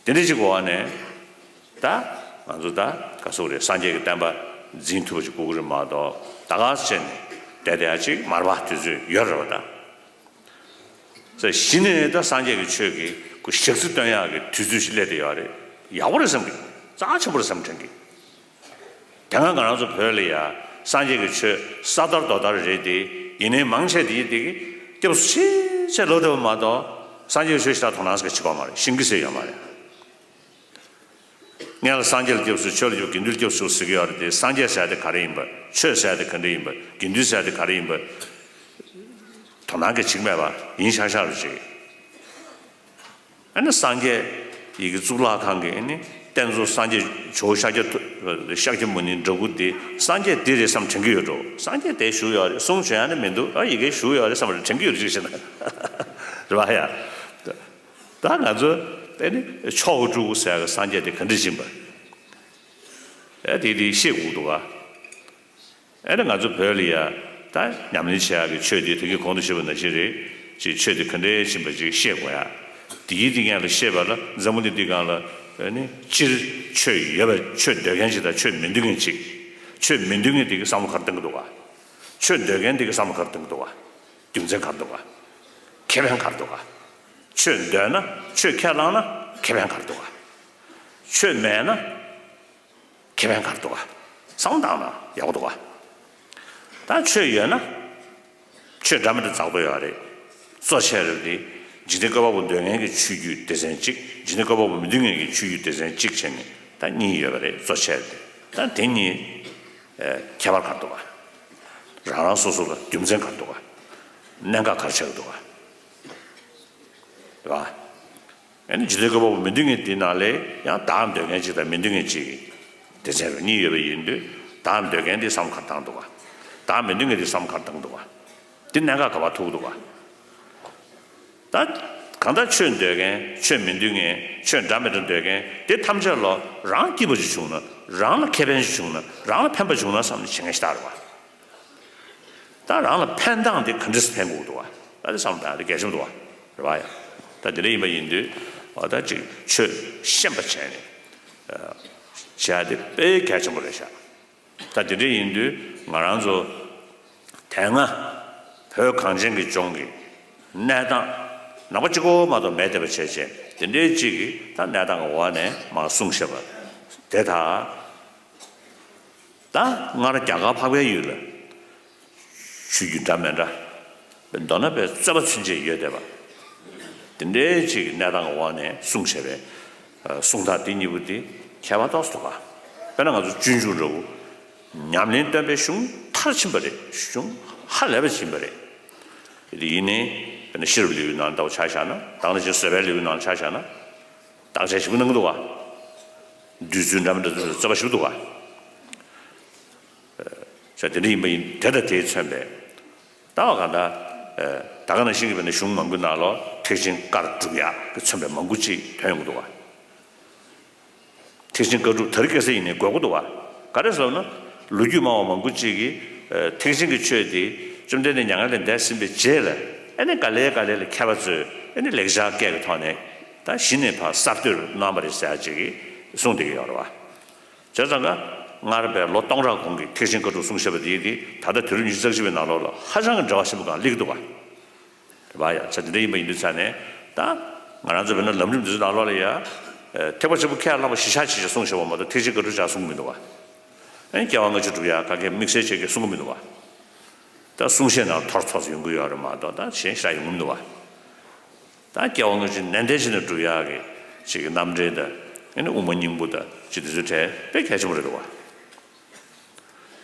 དེ་འདྲ་ཅིག་གི་འོག་ནས་ད་ང་ཚོ་ད་ག་ཟེར་དགོས་རེད། སངས་རྒྱས་ཀྱི་བསྟན་པ་འཛིན་ཐུབ་པ་ཅིག་དགོས་ཀྱི་རེད་མ་གཏོགས་ད་ག་ཟེར་ནས་བསྡད་བསྡད་ཡ་ཅིག་མ་རེད་པ། དུས་ཚོད་ཡོད་རེད་པ་ད། ས་གཞི་ནས་ད་སངས་རྒྱས་ཀྱི་ཆོས་ཀྱི་ཁོ་ཞག་རྩི་སྟོན་ཡག་གི་དུས་ཚོད་ཞིག་སླེབས་བསྡད་ཡོད་རེད། ཡག་པོ་རེད་བསམ་གི། རྩ་ཆེན་པོ་རེད་བསམ་དྲན་གི། དེ་སྔ་ང་རང་ཚོ་བོད་ལ་ཡ་སངས་རྒྱས་ཀྱི་ཆོས་ས་དར་རྡོ་དར་རེད་དེ། ཡིན་ནའི་མང་ཆེ་དེ་དེ་གི་སྐྱབས་སུ་ཆེས་ཆེ་ལོ་དེ་བ་མ་གཏོགས་སངས་རྒྱས་ཀྱི་ཆོས་ཤ་སྟག་དོ་སྣང་ཟེར་བྱེད་ཀྱི་མ་རེད། ཤེས་ཀྱི་ཟེར་ཡོད་མ་རེད། སྔོན་ལ་སངས་རྒྱས་ལ་སྐྱབས་སུ་མཆི། ཆོས་ལ་སྐྱབས། དགེ་འདུན་ལ་སྐྱབས་སུ་མཆི་ཟེར་གྱི་ཡོད་རེད་དེ། སངས་རྒྱས་ཟེར་དེ་ག་རེ་ཡིན་པ། ཆོས་ཟེར་དེ་ག་འདྲ་ཡིན་པ། དགེ་འདུན་ཟེར་དེ་ག་རེ་ཡིན་པ། དོ་སྣང་གི་བྱེད་ཀྱི་མེད་པ་ཡིན་ཤག་ཤག་རེད་ཅིག་ཨ་ནི་སངས་རྒྱས་ཡི་གེ་གཙུག་ལག་ཁང་གི་ཨ་ནི་རྟེན་གཙོ་སངས་རྒྱས་ཇོ་བོ་ཤཱཀྱ་ཐུ་ཤཱཀྱ་མུ་ནེ་འདྲ་པོ་དེ་སངས་རྒྱས་དེ་རེད་བསམ་དྲན་གྱི་ཡོད་འགྲོ། སངས་རྒྱས་དེ་བཞུགས་ཡོད་རེད། གསུང་བྱོན་ཡ་ནི་མི་འདུག་ཨ་ཡི་གེ་བཞུགས་ཡོད་རེད་བསམ་པ་དྲན་གྱི་ཡོད་ཅིག་བྱས་ན། རེད་པ་ཡ། ད་ང་ཚོ་ཨ་ནི་མཆོག་གི་སྤྲུལ་སྐུ་ཟེར་ཡ་གི་སངས་རྒྱས་དེ་ག་འདྲ་ཡིན་པ། ཨ་དེ་དེ་ཤེས་དགོས་འདུག་ག་ཨ་ནི་ང་ཚོ་བོད་ལ་ཡ་ད་ཉམས་ལེན་བྱེད་ཡག་གི་ཆོས་དེ་ད་གིན་གོང་དུ་ཞུས་པ་ནང་བཞིན་རེད། ཅིག་ཆོས་དེ་ག་འདྲ་ཡིན་པ་ཅིག་ཤེས་དགོས་ཡ། དེའི་སྟེང་ལ་ཤེས་པ་ལ་འཛམ་བུ་གླིང་འདི་སྒང་ལ་ཨ་ནི་སྤྱིར་ཆོས་ཡོད་པ། ཆོས་འདོད་མཁན་ཅིག་དང་ཆོས་མི་འདོད་མཁན་ཅིག་ཆོས་མི་འདོད་མཁན་དེ་གི་བསམ་བློ་ག་རེ་གཏོང་གི་འདུག་ག་ཆོས་འདོད་མཁན་དེ་གི་བསམ་བློ་ག་རེ་གཏོང་གི་འདུག་ག་རྒྱུ་མཚན་ག་རེ་འདུག་ག་ཁེ་ཕན་ག་རེ་འདུག་ག་ཆོས་འདོད་ན། ཆོས་ཁས་བླངས་ན་ཁེ་ཕན་ག་རེ་འདུག་ག་ཆོས་མེད་ན། ཁེ་ཕན་ག་རེ་འདུག་ག་བསམ་བློ་བཏང་ན་ཡག་པོ་འདུག་ག་ད་ཆོས་ཡོད་ན། ཆོས་འདྲ་མི་འདྲ་འཛག་འདུག་ཡོད་རེད། གཙོ་ཆེ་རེད་དེ། འཇིག་རྟེན་བཀོད་པ་པོ་འདོད་མཁན་གྱི་ཆོས་བརྒྱུད་སྡེ་ཚན་གཅིག་འཇིག་རྟེན་བཀོད་པ་པོ་མི་འདོད་མཁན་གྱི་ཆོས་བརྒྱུད་སྡེ་ཚན་གཅིག་བྱས་ནས་ད་གཉིས་ཡོད་པ་རེད། གཙོ་ཆེ་རེད་དེ། ད་དེ་གཉིས་ཨེ་ཁྱད་པར་ག་རེ་འདུག་ག་རང་རང་སོ་སོ་ལ་རྒྱུ་མཚན་ག་རེ་འདུག་ག་གནད་འགག་ག་རེ་ཆགས་ཀྱི་འདུག་ག་རེད་པ། ཨ་ནི་འཇིག་རྟེན་བཀོད་པ་པོ་མི་འདོད་མཁན་དེ་ནང་ལས་ཡང་བདག་འདོད་མཁན་གཅིག་དང་མི་འདོད་མཁན་གཅིག་གི་སྡེ་ཚན་རུ་གཉིས་ཡོད་པ་ཡིན་དུས། བདག་འདོད་མཁན་དེ་བསམ་བློ་ག་རེ་བཏང་འདུག་ག་བདག་མི་འདོད་མཁན་དེ་བསམ་བློ་ག་རེ་བཏང་འདུག་ག་དེ་གནད་འགག་ག་པར་ཐུག་འདུག་ག་ད་གང་ལྟར་ཆོས་འདོད་མཁན། ཆོས་མི་འདོད་མཁན། ཆོས་འདྲ་མི་འདྲ་འདོད་མཁན་དེ་ཐམས་ཅད་ལ་རང་སྐྱིད་པོ་ཞིག་བྱུང་ན། རང་ལ་ཁེ་ཕན་ཞིག་བྱུང་ན། རང་ལ་ཕན་པ་བྱུང་ན་བསམ་ནས་བྱེད་མཁན་ཞིག་ད་རེད་པ། ད་རང་ལ་ཕན་སྟངས་དེ་ག་འདྲས་སེ་ཕན་དགོས་འདུག་བ། ད་དེ་བསམ་བློ་བཏང་ཡ་དེ་གལ་ཆེན་པོ་འདུག་བ། རེད་བ་ཡ། ད་དེ་འདྲ་ཡིན་པ་ཡིན་དུས་འོ་ད་ཅིག་ཆོས་ཤེས་པ་བྱས་ནས་ཨ་བྱེད་ཡ་དེ་དཔེ་གལ་ཆེན་པོ་རེད་ཤག་ད་དེ་འདྲ་ཡིན་དུས་ང་རང་ཚོ་དེ་སྔ་བོད་གངས་ཅན་གྱི་ལྗོངས་ཀྱི་གནས་སྟངས་ནང་པ་གཅིག་པོ་མ་གཏོགས་མེད་བསྡད་པ་བྱས་བྱས། དེ་འདྲའི་ཅིག་གི་ད་གནས་སྟངས་ཀྱི་འོག་ནས་མར་གསུངས་བཞག་པ་དེ་དག་ད་སྔར་རྒྱ་གར་འཕགས་པའི་ཡུལ་ལ་ཆོས་བརྒྱུད་འདྲ་མི་འདྲ། མདོར་ན་པའི་རྩོད་པ་ཚུན་ཆད་ཡོད་བསྡད་པ། དེ་འདྲའི་ཅིག་གི་གནས་སྟངས་ཀྱི་འོག་ནས་གསུངས་བྱས་པའི་ཨ་གསུང་སྟངས་དེ་གཉིས་པོ་དེ་ཁྱད་པར་ཏོག་ཙམ་འདུག་ག་དཔེར་ན་ང་ཚོ་སྤྱོད་འཇུག་འདྲ་བོ། ཉམས་ལེན་སྟོན་པའི་གཞུང་མཐར་ཕྱིན་པ་རེད། གཞུང་ཧ་ལས་པ་ཕྱིན་པ་རེད། དེ་ཡིན་ནའི་དཔེར་ན་ཤེས་རབ་ལེའུའི་ནང་ལྟ་བུ་ཆ་བཞག་ན། ད་ག་ནང་བཞིན་བཟོད་པའི་ལེའུའི་ནང་ཆ་བཞག་ན། བརྟག་དཔྱད་ཞིབ་པོ་གནང་གི་འདུག་ག་བསྡུས་ཚུལ་འདྲ་མི་འདྲ་ཚུལ་རྩོད་པ་ཞིབ་འདུག་ག་ས་དེ་འདྲ་ཡིན་པ་ཡིན། དེ་དང་དེས་མཚོན་པའི་ལྟ་བ་གང་ལྟར། ད་ག་ནང་བཞིན་གྱི་བྱས་ན་གཞུང་མང་པོའི་ནང་ལོགས་ཐེག་ཆེན་བཀར་སྒྲུབ་ཡག་གི་མཚོན་པའི་མང་པོ་ཅིག་ཐོན་ཡོང་གི་འདུག་ག་ཐེག་ཆེན་བཀའ་སྒྲུབ་དེ་རིང་ཁ་སང་ཡིན་ནའི་དགོས་ཀྱི་འདུག་བ། ག་རེ་ཟེར་ན། ལོ་རྒྱུས་སྨྲ་བ་མང་པོ་ཅིག་གིས་ཨ་ཐེག་ཆེན་གྱི་ཆོས་དེ་བཅོམ་ལྡན་འདས་མྱ་ངན་ལས་འདས་ཟིན་པའི་རྗེས་ལ་ཨ་ནི་ག་ལེ་ག་ལེ་ལ་མཁས་པ་ཚོས་ཨ་ནི་ལེགས་སྦྱར་སྐད་ཀྱི་ཐོག་ནས་ད་གཞི་ནས་ཕར་གསར་གཏོད་གནང་བ་རེད་ཟེར་ཡ་ཅིག་གིས་གསུངས་བསྡད་ཀྱི་ཡོད་རེད་བ། བྱས་ཙང་ཀ་སྔར་བས་ལོ་སྟོང་ཕྲག་གོང་གི་ཐེག་ཆེན་བཀའ་སྒྲུབ་གསུང་བཤད་པ་དེ་དེ་ད་ལྟ་དུས་རབས་ཉི་ཤུ་རྩ་གཅིག་པའི་ནང་ལོགས་ལ་ཧ་ཅང་གི་འབྲེལ་བ་ཆེན་པོ་གང་སླེབས་ཀྱི་འདུག་བ། རེད་པ་ཡ། ཆ་དེ་འདྲ་ཡིན་པ་ཡིན་དུས་ཙང་ནས་ད་ང་རང་ཚོ་བོད་ནང་ལམ་རིམ་འདི་ཚོའི་ནང་ལོགས་ལ་ཡ། ཨ་ཐེག་པ་ཆེན་པོ་ཁས་བླངས་པ་གཞི་བཞག་བྱས་བྱས་གསུངས་བཞག་པ་མ་གཏོགས་ཐེག་ཆེན་བཀའ་སྒྲུབ་ཅིག་གསུང་གི་མི་འདུག་བ། ཨ་ནི་སྐྱེ་བ་སྔ་ཕྱི་སྒྲུབ་ཡ་ག་གེ་དམིགས་བསལ་བྱས་ཀྱི་གསུང་གི་མི་འདུག་བ། ད་གསུང་བཤད་ནང་ཐོར་ཐོར་ཡོང་གི་ཡོད་རེད་མ་གཏོགས་ད་གཞན་ཞེ་དྲག་ཡོང་གི་མི་འདུག་བ། ད་སྐྱེ་བ་སྔ་ཕྱི་ནན་ཏན་བྱས་ནས་སྒྲུབ་ཡག་གི་ཅིག་གི་རྣམ་འགྲེལ་དང་ཨ་ནི་དབུ་མ་སྙིང་པོ་དང་ཅིག་དེ་ཚོའི་གྲས་དཔེ་གལ་ཆེན་པོ་རེད་འདུག་བ།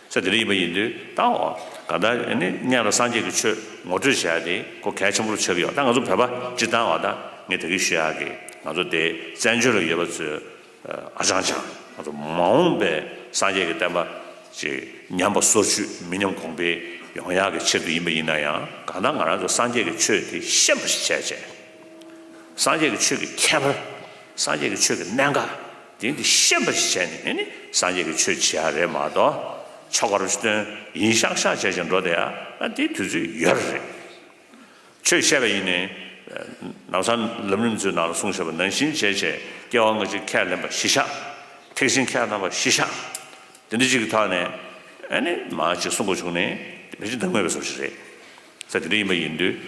ས་དེ་འདྲ་ཡིན་པ་ཡིན་དུས་ད་འོ་ག་ད་ཨ་ནི་སྔོན་ལ་སངས་རྒྱས་ཀྱི་ཆོས་ངོ་སྤྲོད་བྱེད་ཡ་དེ་ཁོ་གལ་ཆེན་པོ་ཆགས་ཀྱི་ཡོད། ད་ང་ཚོ་བོད་པ་སྤྱིར་བཏང་བ་ད་ངས་ད་གིན་ཞུ་ཡག་གི་ང་ཚོ་དེ་བཙན་བྱོལ་ལ་ཡོད་པ་ཚོས་ཨ་ཅང་ཅང་ང་ཚོ་མ་འོངས་པའི་སངས་རྒྱས་ཀྱི་བསྟན་པ་ཅིག་ཉམས་པ་སོར་ཆུད་མི་ཉམས་གོང་འཕེལ་ཡོང་ཡག་གི་ཆེད་དུ་ཡིན་པ་ཡིན་ན་ཡང་གང་ལྟར་ང་རང་ཚོ་སངས་རྒྱས་ཀྱི་ཆོས་དེ་ཤེས་པ་ཞིག་བྱས་བྱས། སངས་རྒྱས་ཀྱི་ཆོས་ཀྱི་ཁྱད་པར། སངས་རྒྱས་ཀྱི་ཆོས་ཀྱི་གནད་འགག་དེ་འདི་ཤེས་པ་ཞིག་བྱས་ནས་ཨ་ནི་སངས་རྒྱས་ཀྱི་ཆོས་བྱེད་ཡ་རེད་མ་གཏོགས་ཆོ་ག་རུ་སྟོན་ཡིན་ཤག་ཤག་བྱས་ཀྱང་འགྲོ་བསྡད་ཡ་ཨ་དེ་དུས་ཚོད་ཡོད་རེད། ཆོས་བཤད་པ་ཡིན་ནའི་ལམ་སང་ལམ་རིམ་ཚོའི་ནང་ལ་གསུངས་བཞག་པ་ནང་བཞིན་བྱས་བྱས་སྐྱེ་བ་སྔ་ཕྱི་ཁས་ལེན་པ་གཞི་བཞག་ཐེག་ཆེན་ཁས་ལེན་པ་གཞི་བཞག་དེ་འདྲ་ཅིག་གི་ཐོག་ནས་ཨ་ནི་མ་ཅིག་གསུང་དགོས་བྱུང་ནས་ཕལ་ཆེར་འདང་མེད་པའི་བཟོ་ཞིག་རེད། ས་དེ་འདྲ་ཡིན་པ་ཡིན་དུས།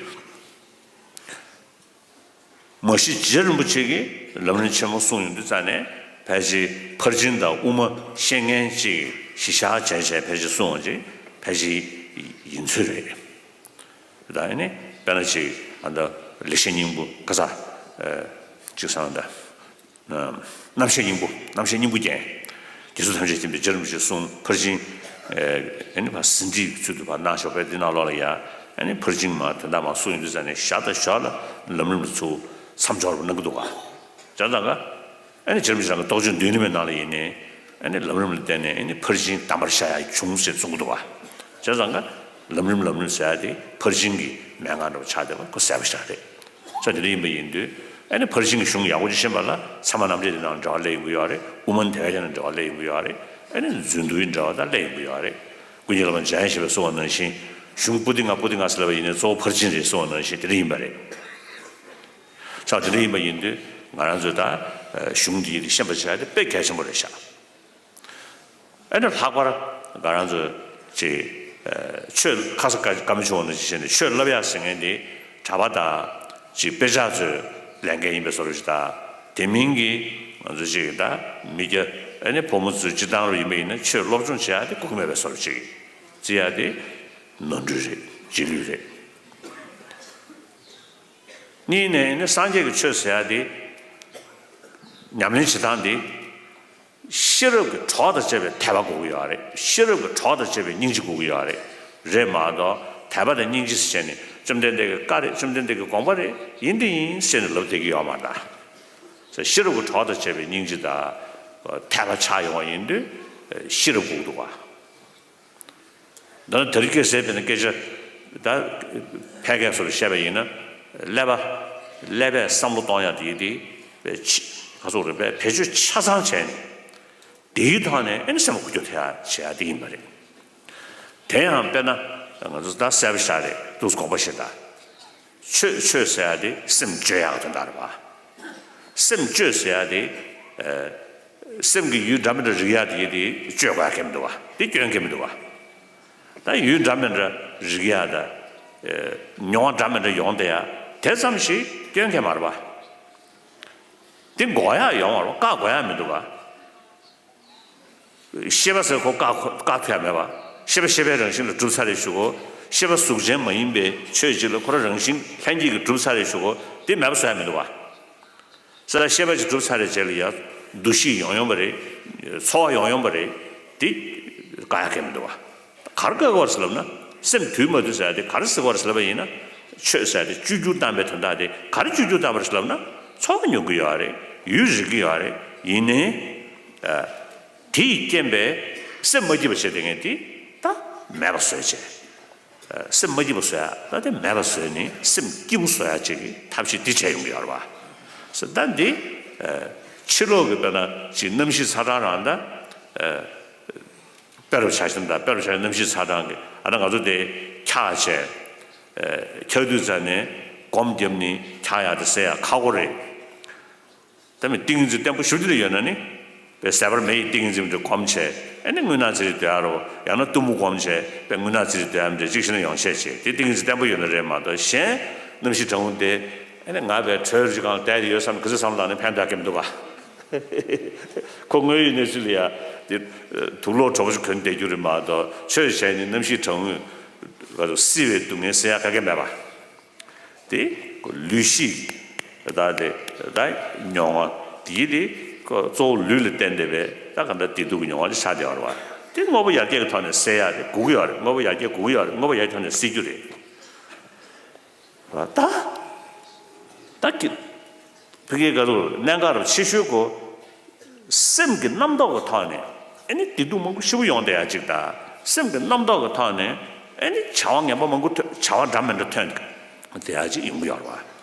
མ་གཞི་རྗེ་རིན་པོ་ཆེ་གིས་ལམ་རིམ་ཆེན་མོ་གསུངས་ཡོང་དུས་ཙང་ནས་ ཕལ་ཆེར་ཕར་ཕྱིན་དང་དབུ་མ་ཤེས་མཁན་ཅིག་གཞི་བཞག་བྱས་བྱས་ཕལ་ཆེར་གསུངས་པ་ཅིག་ཕལ་ཆེར་ཡིན་ཚོད་རེད། ད་ཨ་ནི་དཔེར་ན་ཅིག་ཨ་ད་ལེགས་བཤད་སྙིང་པོ་ཀ་ས་ཨ་ཅིག་སང་ད་རྣམ་བཤད་སྙིང་པོ། རྣམ་བཤད་སྙིང་པོ་རྒྱན། རྗེ་བཙུན་ཐམས་ཅད་མཁྱེན་པའི་རྗེ་རིན་པོ་ཆེས་གསུངས། ཕར་ཕྱིན་ཨ་ནི་ཕར་ཟིན་བྲིས་ཚུལ་དུ་ཕར་གནང་ཞོག་པས། འདི་ནང་ལོགས་ལ་ཡ་ཨ་ནི་ཕར་ཕྱིན་མ་དོན་དག་མ་གསུངས་ཡོང་དུས་ཙ་ནས་ཞར་དང་ཞོར་ལ་ལམ་རིམ་ལ་ཚུར་མཚམས་སྦྱོར་བ་གནང་གི་འདུག་ག་བྱས་ཙང་ཀ་ཨ་ནི་རྗེ་རིན་པོ་ཆེ་རང་གི་རྟོགས་བརྗོད་མདུན་ནས་མའི་ནང་ལ་ཡིན་ནའི་ཨ་ནི་ལམ་རིམ་ལ་བརྟེན་ནས་ཨ་ནི་ཕར་ཕྱིན་དམ་པར་ཤར་ཡ་བྱུང་ཟེར་གསུང་གི་འདུག་བ། བྱས་ཙང་ཀ་ལམ་རིམ་ལམ་རིམ་ཟེར་ཡ་དེ་ཕར་ཕྱིན་གྱི་མན་ངག་འདྲ་བོ་ཆགས་བསྡད་པ་ཁོ་གསལ་པོ་ཞིག་རེད། ས་དེ་འདྲ་ཡིན་པ་ཡིན་དུས་ཨ་ནི་ཕར་ཕྱིན་གྱི་གཞུང་ཡག་པོ་ཅིག་ཤེས་པ་ལ་ཚད་མ་རྣམ་འགྲེལ་དེ་ནང་འབྲེལ་བ་སླེབས་ཡོང་གི་ཡོད་རེད། དབུ་མ་དེ་བས་ཀྱང་འབྲེལ་བ་སླེབས་ཡོང་གི་ཡོད་རེད། ཨ་ནི་མཛོད་འདུལ་གྱི་འབྲེལ་བ་དང་སླེབས་ཡོང་གི་ཡོད་རེད། ཀུན་མཁྱེན་བླ་མ་འཇམ་དབྱངས་བཞད་པས་གསུངས་པ་ནང་བཞིན་གཞུང་པོ་ཏི་ལྔ་པོ་ཏི་ལྔ་ཟེར་ལབ་པ་ཡིན་ནའི་གཙོ་བོ་ཕར་ཕྱིན་རེད་གསུངས་པ་ནང་བཞིན་དེ་འདྲ་ཡིན་པ་རེད། ས་དེ་འདྲ་ཡིན་པ་ཡིན་དུས་ང་རང་ཚོས་ད་གཞུང་འདི་ཡིན་ཤེས་པ་བྱ་ཡ་དེ་དཔེ་གལ་ཆེན་པོ་རེད་ཤག་ཨ་ནི་ལྷག་པར་ང་རང་ཚོ་ཅིག་ཆོས་ཁ་ས་བཀའ་བཀའ་མོལ་ཆུང་བ་ནང་བཞིན་བྱས་ནས་ཆོས་བསླབ་ཡག་ཟེར་མཁན་དེ་གྲྭ་པ་དང་ཅིག་དཔེ་ཆ་ཚོའི་ལས་འགན་ཡིན་པའི་བཟོ་འདྲ་ཞིག་དང་། དེ་མིན་གྱི་ང་ཚོ་ཅིག་ད་མི་སྐྱ་ཨ་ནི་ཕོ་མོ་ཚོའི་སྤྱིར་བཏང་རུ་ཡིན་པ་ཡིན་ན་ཆོས་སློབ་སྦྱོང་བྱེད་ཡག་དེ་དགོས་ཀྱི་མེད་པའི་བཟོ་འདྲ་ཅིག་བརྩི་ཡག་དེ་ནོར་འཁྲུལ་རེད། རྗེས་ལུས་རེད། གཉིས་ནས་ནི་སངས་རྒྱས་ཀྱི་ཆོས་ཟེར་ཡག་དེ་ཉམས་ལེན་བྱེད་སྟངས་དེ་ཤེས་རབ་ཀྱི་གྲོགས་དང་བཅས་པའི་དད་པ་དགོས་ཀྱི་ཡོད་རེད། ཤེས་རབ་ཀྱི་གྲོགས་དང་བཅས་པའི་སྙིང་རྗེ་དགོས་ཀྱི་ཡོད་རེད། རེད་མ་གཏོགས་དད་པ་དང་སྙིང་རྗེ་ཟེར་བྱས་ནས་བཅོམ་ལྡན་འདས་ཀྱི་བཀའ་རེད། བཅོམ་ལྡན་འདས་ཀྱི་དགོངས་པ་རེད། ཡིན་དེ་ཡིན་ཟེར་ནས་ལབ་བསྡད་ཀྱི་ཡོད་མ་རེད་ད། ཤེས་རབ་ཀྱི་གྲོགས་དང་བཅས་པའི་སྙིང་རྗེ་དང་དད་པ་ཆགས་ཡོང་བ་ཡིན་དུས་ཤེས་རབ་དགོས་ཀྱི་འདུག་བ། འདི་ནི་དེ་རིང་ཁ་སང་དཔེར་ན་སྐད་ཆ་ད་ཕལ་སྐད་སོགས་ལ་བཤད་པ་ཡིན་ན་ཀླད་པ་ཀླད་པས་བསམ་བློ་གཏོང་ཡག་དེ་དེ་ཕལ་ཆེ་ག་ཚོད་རེད་པས་བེད་སྤྱོད་ཆ་ཚང་བྱས་ནས་དེའི་ཐོག་ནས་ཨེ་ནི་སེམས་ལ་འགུལ་སྐྱོད་ཐེབས་ཡག་བྱེད་ཡག་དེ་ཡིན་པ་རེད། དེ་ཡང་དཔེར་ན་ང་ཚོ་ད་གསལ་པོ་ཞིག་རེད་འདུག་དགོངས་པ་བཞེས་དང་། ཆོས་ཆོས་ཟེར་ཡག་དེ་སེམས་བཅོས་ཡག་གི་དོན་དག་རེད་བ། སེམས་བཅོས་ཟེར་ཡག་དེ་ཨ། སེམས་ཀྱི་ཡུལ་འདྲ་མི་འདྲ་རིག་ཡག་དེ་དེ་བཅོས་དགོས་ཡག་གང་ཡང་མི་འདུག་བ། དེ་སྐྱོན་གང་ཡང་མི་འདུག་བ། ད་ཡུལ་འདྲ་མི་འདྲ་རིག་ཡག་དང་ཨ། མྱོང་བ་འདྲ་མི་འདྲ་ཡོང་བསྡད་ཡག་དེ་ཙམ་ཞིག་སྐྱོན་གང་ཡང་མ་རེད་བ། དེ་འགོག་ཡག་ཡོང་བ་རེད་བ། བཀག་དགོས་ཡག་མི་འདུག་བ། ཤེས་པ་ཟེར་ཁོ་བཀག་བཀག་ཐུབ་ཡག་མེད་པ། ཤེས་པ་ཤེས་པའི་རང་བཞིན་ལ་གྲུབ་ཚར་རེད་ཞུ་གོ། ཤེས་པ་གཟུགས་ཅན་མ་ཡིན་པའི་ཆོས་གཅིག་ལ་ཁོ་རང་རང་བཞིན་ལྷན་སྐྱེས་ཀྱིས་གྲུབ་ཚར་རེད་ཞུ་གོ། དེ་མེད་པ་བཟོ་ཡག་མི་འདུག་བ། ས་ལ་ཤེས་པ་ཅིག་གྲུབ་ཚར་རེད་བྱས་ལ་ཡ་འདུ་ཤེས་ཡོང་ཡོང་བ་རེད། ཚོར་བ་ཡོང་ཡོང་བ་རེད། དེ་བཀག་ཡག་གང་ཡང་མི་འདུག་བ། ག་རེ་བཀག་དགོས་རེད་ཟེར་ལབ་ན་སེམས་དུལ་མ་དུལ་ཟེར་ཡག་དེ་ག་རེ་ཟེར་དགོས་རེད་ཟེར་ལབ་པ་ཡིན་ན་ཆོས་ཟེར་ཡག་དེ་བཅོས་བསྒྱུར་བཏང་པའི་དོན་དག་དེ་ག་རེ་བཅོས་བསྒྱུར་བཏང་པ་རེད་ཟེར་ལབ་ན་ཚོར་བ་མྱོང་གི་ཡོད་རེད། ཡུལ་རིག་གི་ཡོད་རེད། ཡིན་ནའི། དེ་ཡི་རྐྱེན་པས་སེམས་མ་སྐྱིད་པ་བྱས་བསྡད་མཁན་དེ་ད་མེད་པ་བཟོས་བྱས། སེམས་མ་སྐྱིད་པ་བཟོ་ཡག་ད་དེ་མེད་པ་བཟོས་ནས་སེམས་སྐྱིད་པོ་བཟོ་ཡག་ཅིག་གི་ཐབས་ཤེས་འདི་བྱས་ཡོང་གི་ཡོད་རེད་བ། ས་ད་འདི་ཕྱི་ལོགས་ཀྱི་དཔེར་ན་ཅིག་གནམ་གཤིས་ཚ་གྲང་རང་ད་དཔེ་རུ་ཆ་བཞག་ན་ད་དཔེ་རུ་ཆ་བཞག་ན་གནམ་གཤིས་ཚ་གྲང་གི་ཨ་ད་ང་ཚོ་དེ་འཁྱག་བྱས་འཁྱག་དུས་ཙ་ནས་སྒོམ་བརྒྱབ་ནས་འཁྱག་ཡག་དེ་སེལ་ཡག་ཁག་པོ་རེད། ད་མི་ཏིང་ངེ་འཛིན་བརྟན་པོ་ཞེ་པོ་ཅིག་ཡོད་ན་ནི། དཔེ་ཟད་པར་མེ་ཡི་ཏིང་ངེ་འཛིན་དེ་སྒོམ་བྱས་ཨ་ནི་རྔུལ་ནག་ཙི་རི་སྡོད་ཡག་རོ། ཡང་ན་གཏུམ་མོ་སྒོམ་བྱས་དཔེ་རྔུལ་ནག་ཙི་རི་སྡོད་ཡག་མི་འདྲ་གཅིག་བྱས་ན་ཡོང་ཤས་ཆེ། དེ་ཏིང་ངེ་འཛིན་བརྟན་པོ་ཡོད་ན་རེད་མ་གཏོགས་གཞན་གནམ་གཤིས་གྲང་མོ་དེ་ཨ་ནི་ང་དཔེ་གྲོད་རི་སྒང་བསྡད་དེ་ཡོད་བསམ་ག་ཚོད་བསམ་ལ་ནི་ཕན་ཐོགས་ཀྱི་མི་འདུག་ག་ཁོ་དངོས་ཡོད་གནས་ཚུལ་ལ་ཡ་དེ་དུག་ལོག་དྲོ་པོ་ཞིག་གོན་བསྡད་རྒྱུ་རེད་མ་གཏོགས་ཆོས་བྱས་ནི་གནམ་གཤིས་གྲང་མོ་ག་ཚོད་བསིལ་བའི་སྡུག་བསྔལ་སེལ་ཡག་ག་གེ་མེད་པ། དེ་ལུས་ཤེས་ད་དེ་ད་མྱོང་བ་དེ་དེ་གཙོ་བོ་ལུས་ལ་བརྟེན་བསྡད་པའི་ད་ག་འདྲ་བདེ་སྡུག་གི་མྱོང་བ་དེ་ཆགས་བསྡད་པ་རེད་བ། དེ་དངོས་པོ་ཡར་རྒྱས་ཀྱི་ཐོག་ནས་སེལ་ཡག་དེ་དགོས་ཀྱི་ཡོད་རེད། དངོས་པོ་ཡར་རྒྱས་དགོས་ཀྱི་ཡོད་རེད། དངོས་པོ་ཡར་རྒྱས་ཐོག་ནས་སེལ་རྒྱུ་རེད་བ། ད་ད་ཀྱི་ཕ་གིའི་ག་རུ་གནད་འགག་རུ་ཆེ་ཤོས་གོ། སེམས་ཀྱི་རྣམ་རྟོག་གི་ཐོག་ནས་ཨ་ནི་བདེ་སྡུག་མང་པོ་ཞེ་པོ་ཡོང་བསྡད་ཡག་ཅིག་དང་། སེམས་ཀྱི་རྣམ་རྟོག་གི་ཐོག་ནས་ཨ་ནི་བྱ་བ་ངན་པ་མང་པོ་ཐོན། བྱ་བ་འདྲ་མི་འདྲ་ཐོན་བསྡད་ཡག་ཅིག་ཡོང་གི་ཡོད་རེད་བ།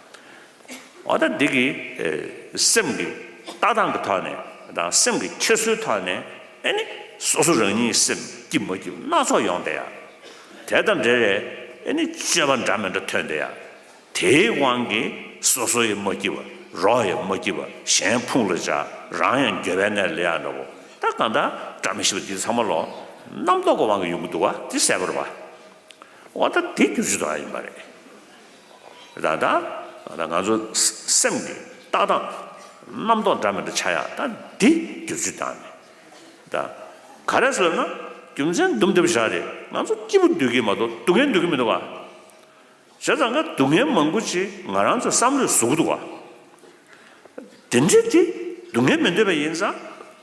འོ་ད་འདི་གི་ཨེ་སེམས་ཀྱི་ལྟ་སྟངས་ཀྱི་ཐོག་ནས་དང་སེམས་ཀྱི་འཁྱེར་སོའི་ཐོག་ནས་ཨ་ནི་སོ་སོ་རང་ཉིད་སེམས་སྐྱིད་མ་སྐྱིད་སྣ་ཚོགས་ཡོང་བསྡད་ཡག་དེ་དང་འབྲེལ་བའི་ཨ་ནི་སྤྱོད་པ་འདྲ་མི་འདྲ་ཐོན་བསྡད་ཡག་དེའི་དབང་གིས་སོ་སོ་ཡང་མ་སྐྱིད་པ། རོགས་ཡང་མ་སྐྱིད་པ། གཞན་ཕུང་ལ་བཅག་རང་ཡང་འགྱོད་པའི་གནས་ལ་སླེབས་ཡག་འདྲ་པོ། ད་གང་ལྟར་བཀྲ་མི་ཤིས་པ་འདི་ཚང་མ་ལོ་རྣམ་རྟོག་གི་དབང་གིས་ཡོང་གི་འདུག་བ་འདི་གསལ་པོ་རེད་བ། འོ་ད་དེ་བསྒྱུར་བཅོས་གཏོང་ཡག་ཡིན་པ་རེད། ད་ད་ད་ང་ཚོ་སེམས་ཀྱི་ལྟ་སྟངས། རྣམ་རྟོག་འདྲ་མི་འདྲ་ཆགས་ཡག་ད་འདི་བསྒྱུར་བཅོས་བཏང་ནས། ད་ག་རེ་ཟེར་ན་རྒྱུ་མཚན་དུམ་བསྡེབས་བཞག་རེད། ང་ཚོ་སྐྱིད་པོ་འདོད་ཀྱི་མ་གཏོགས་སྡུག་བསྔལ་འདོད་ཀྱི་མི་འདུག་བ། བྱས་ཙང་ཀ་སྡུག་བསྔལ་མང་པོ་ཅིག་ང་རང་ཚོ་བསམ་བློས་བཟོ་གི་འདུག་བ། དེ་འདྲ་དེ་སྡུག་བསྔལ་མི་འདོད་པ་ཡིན་ཙང་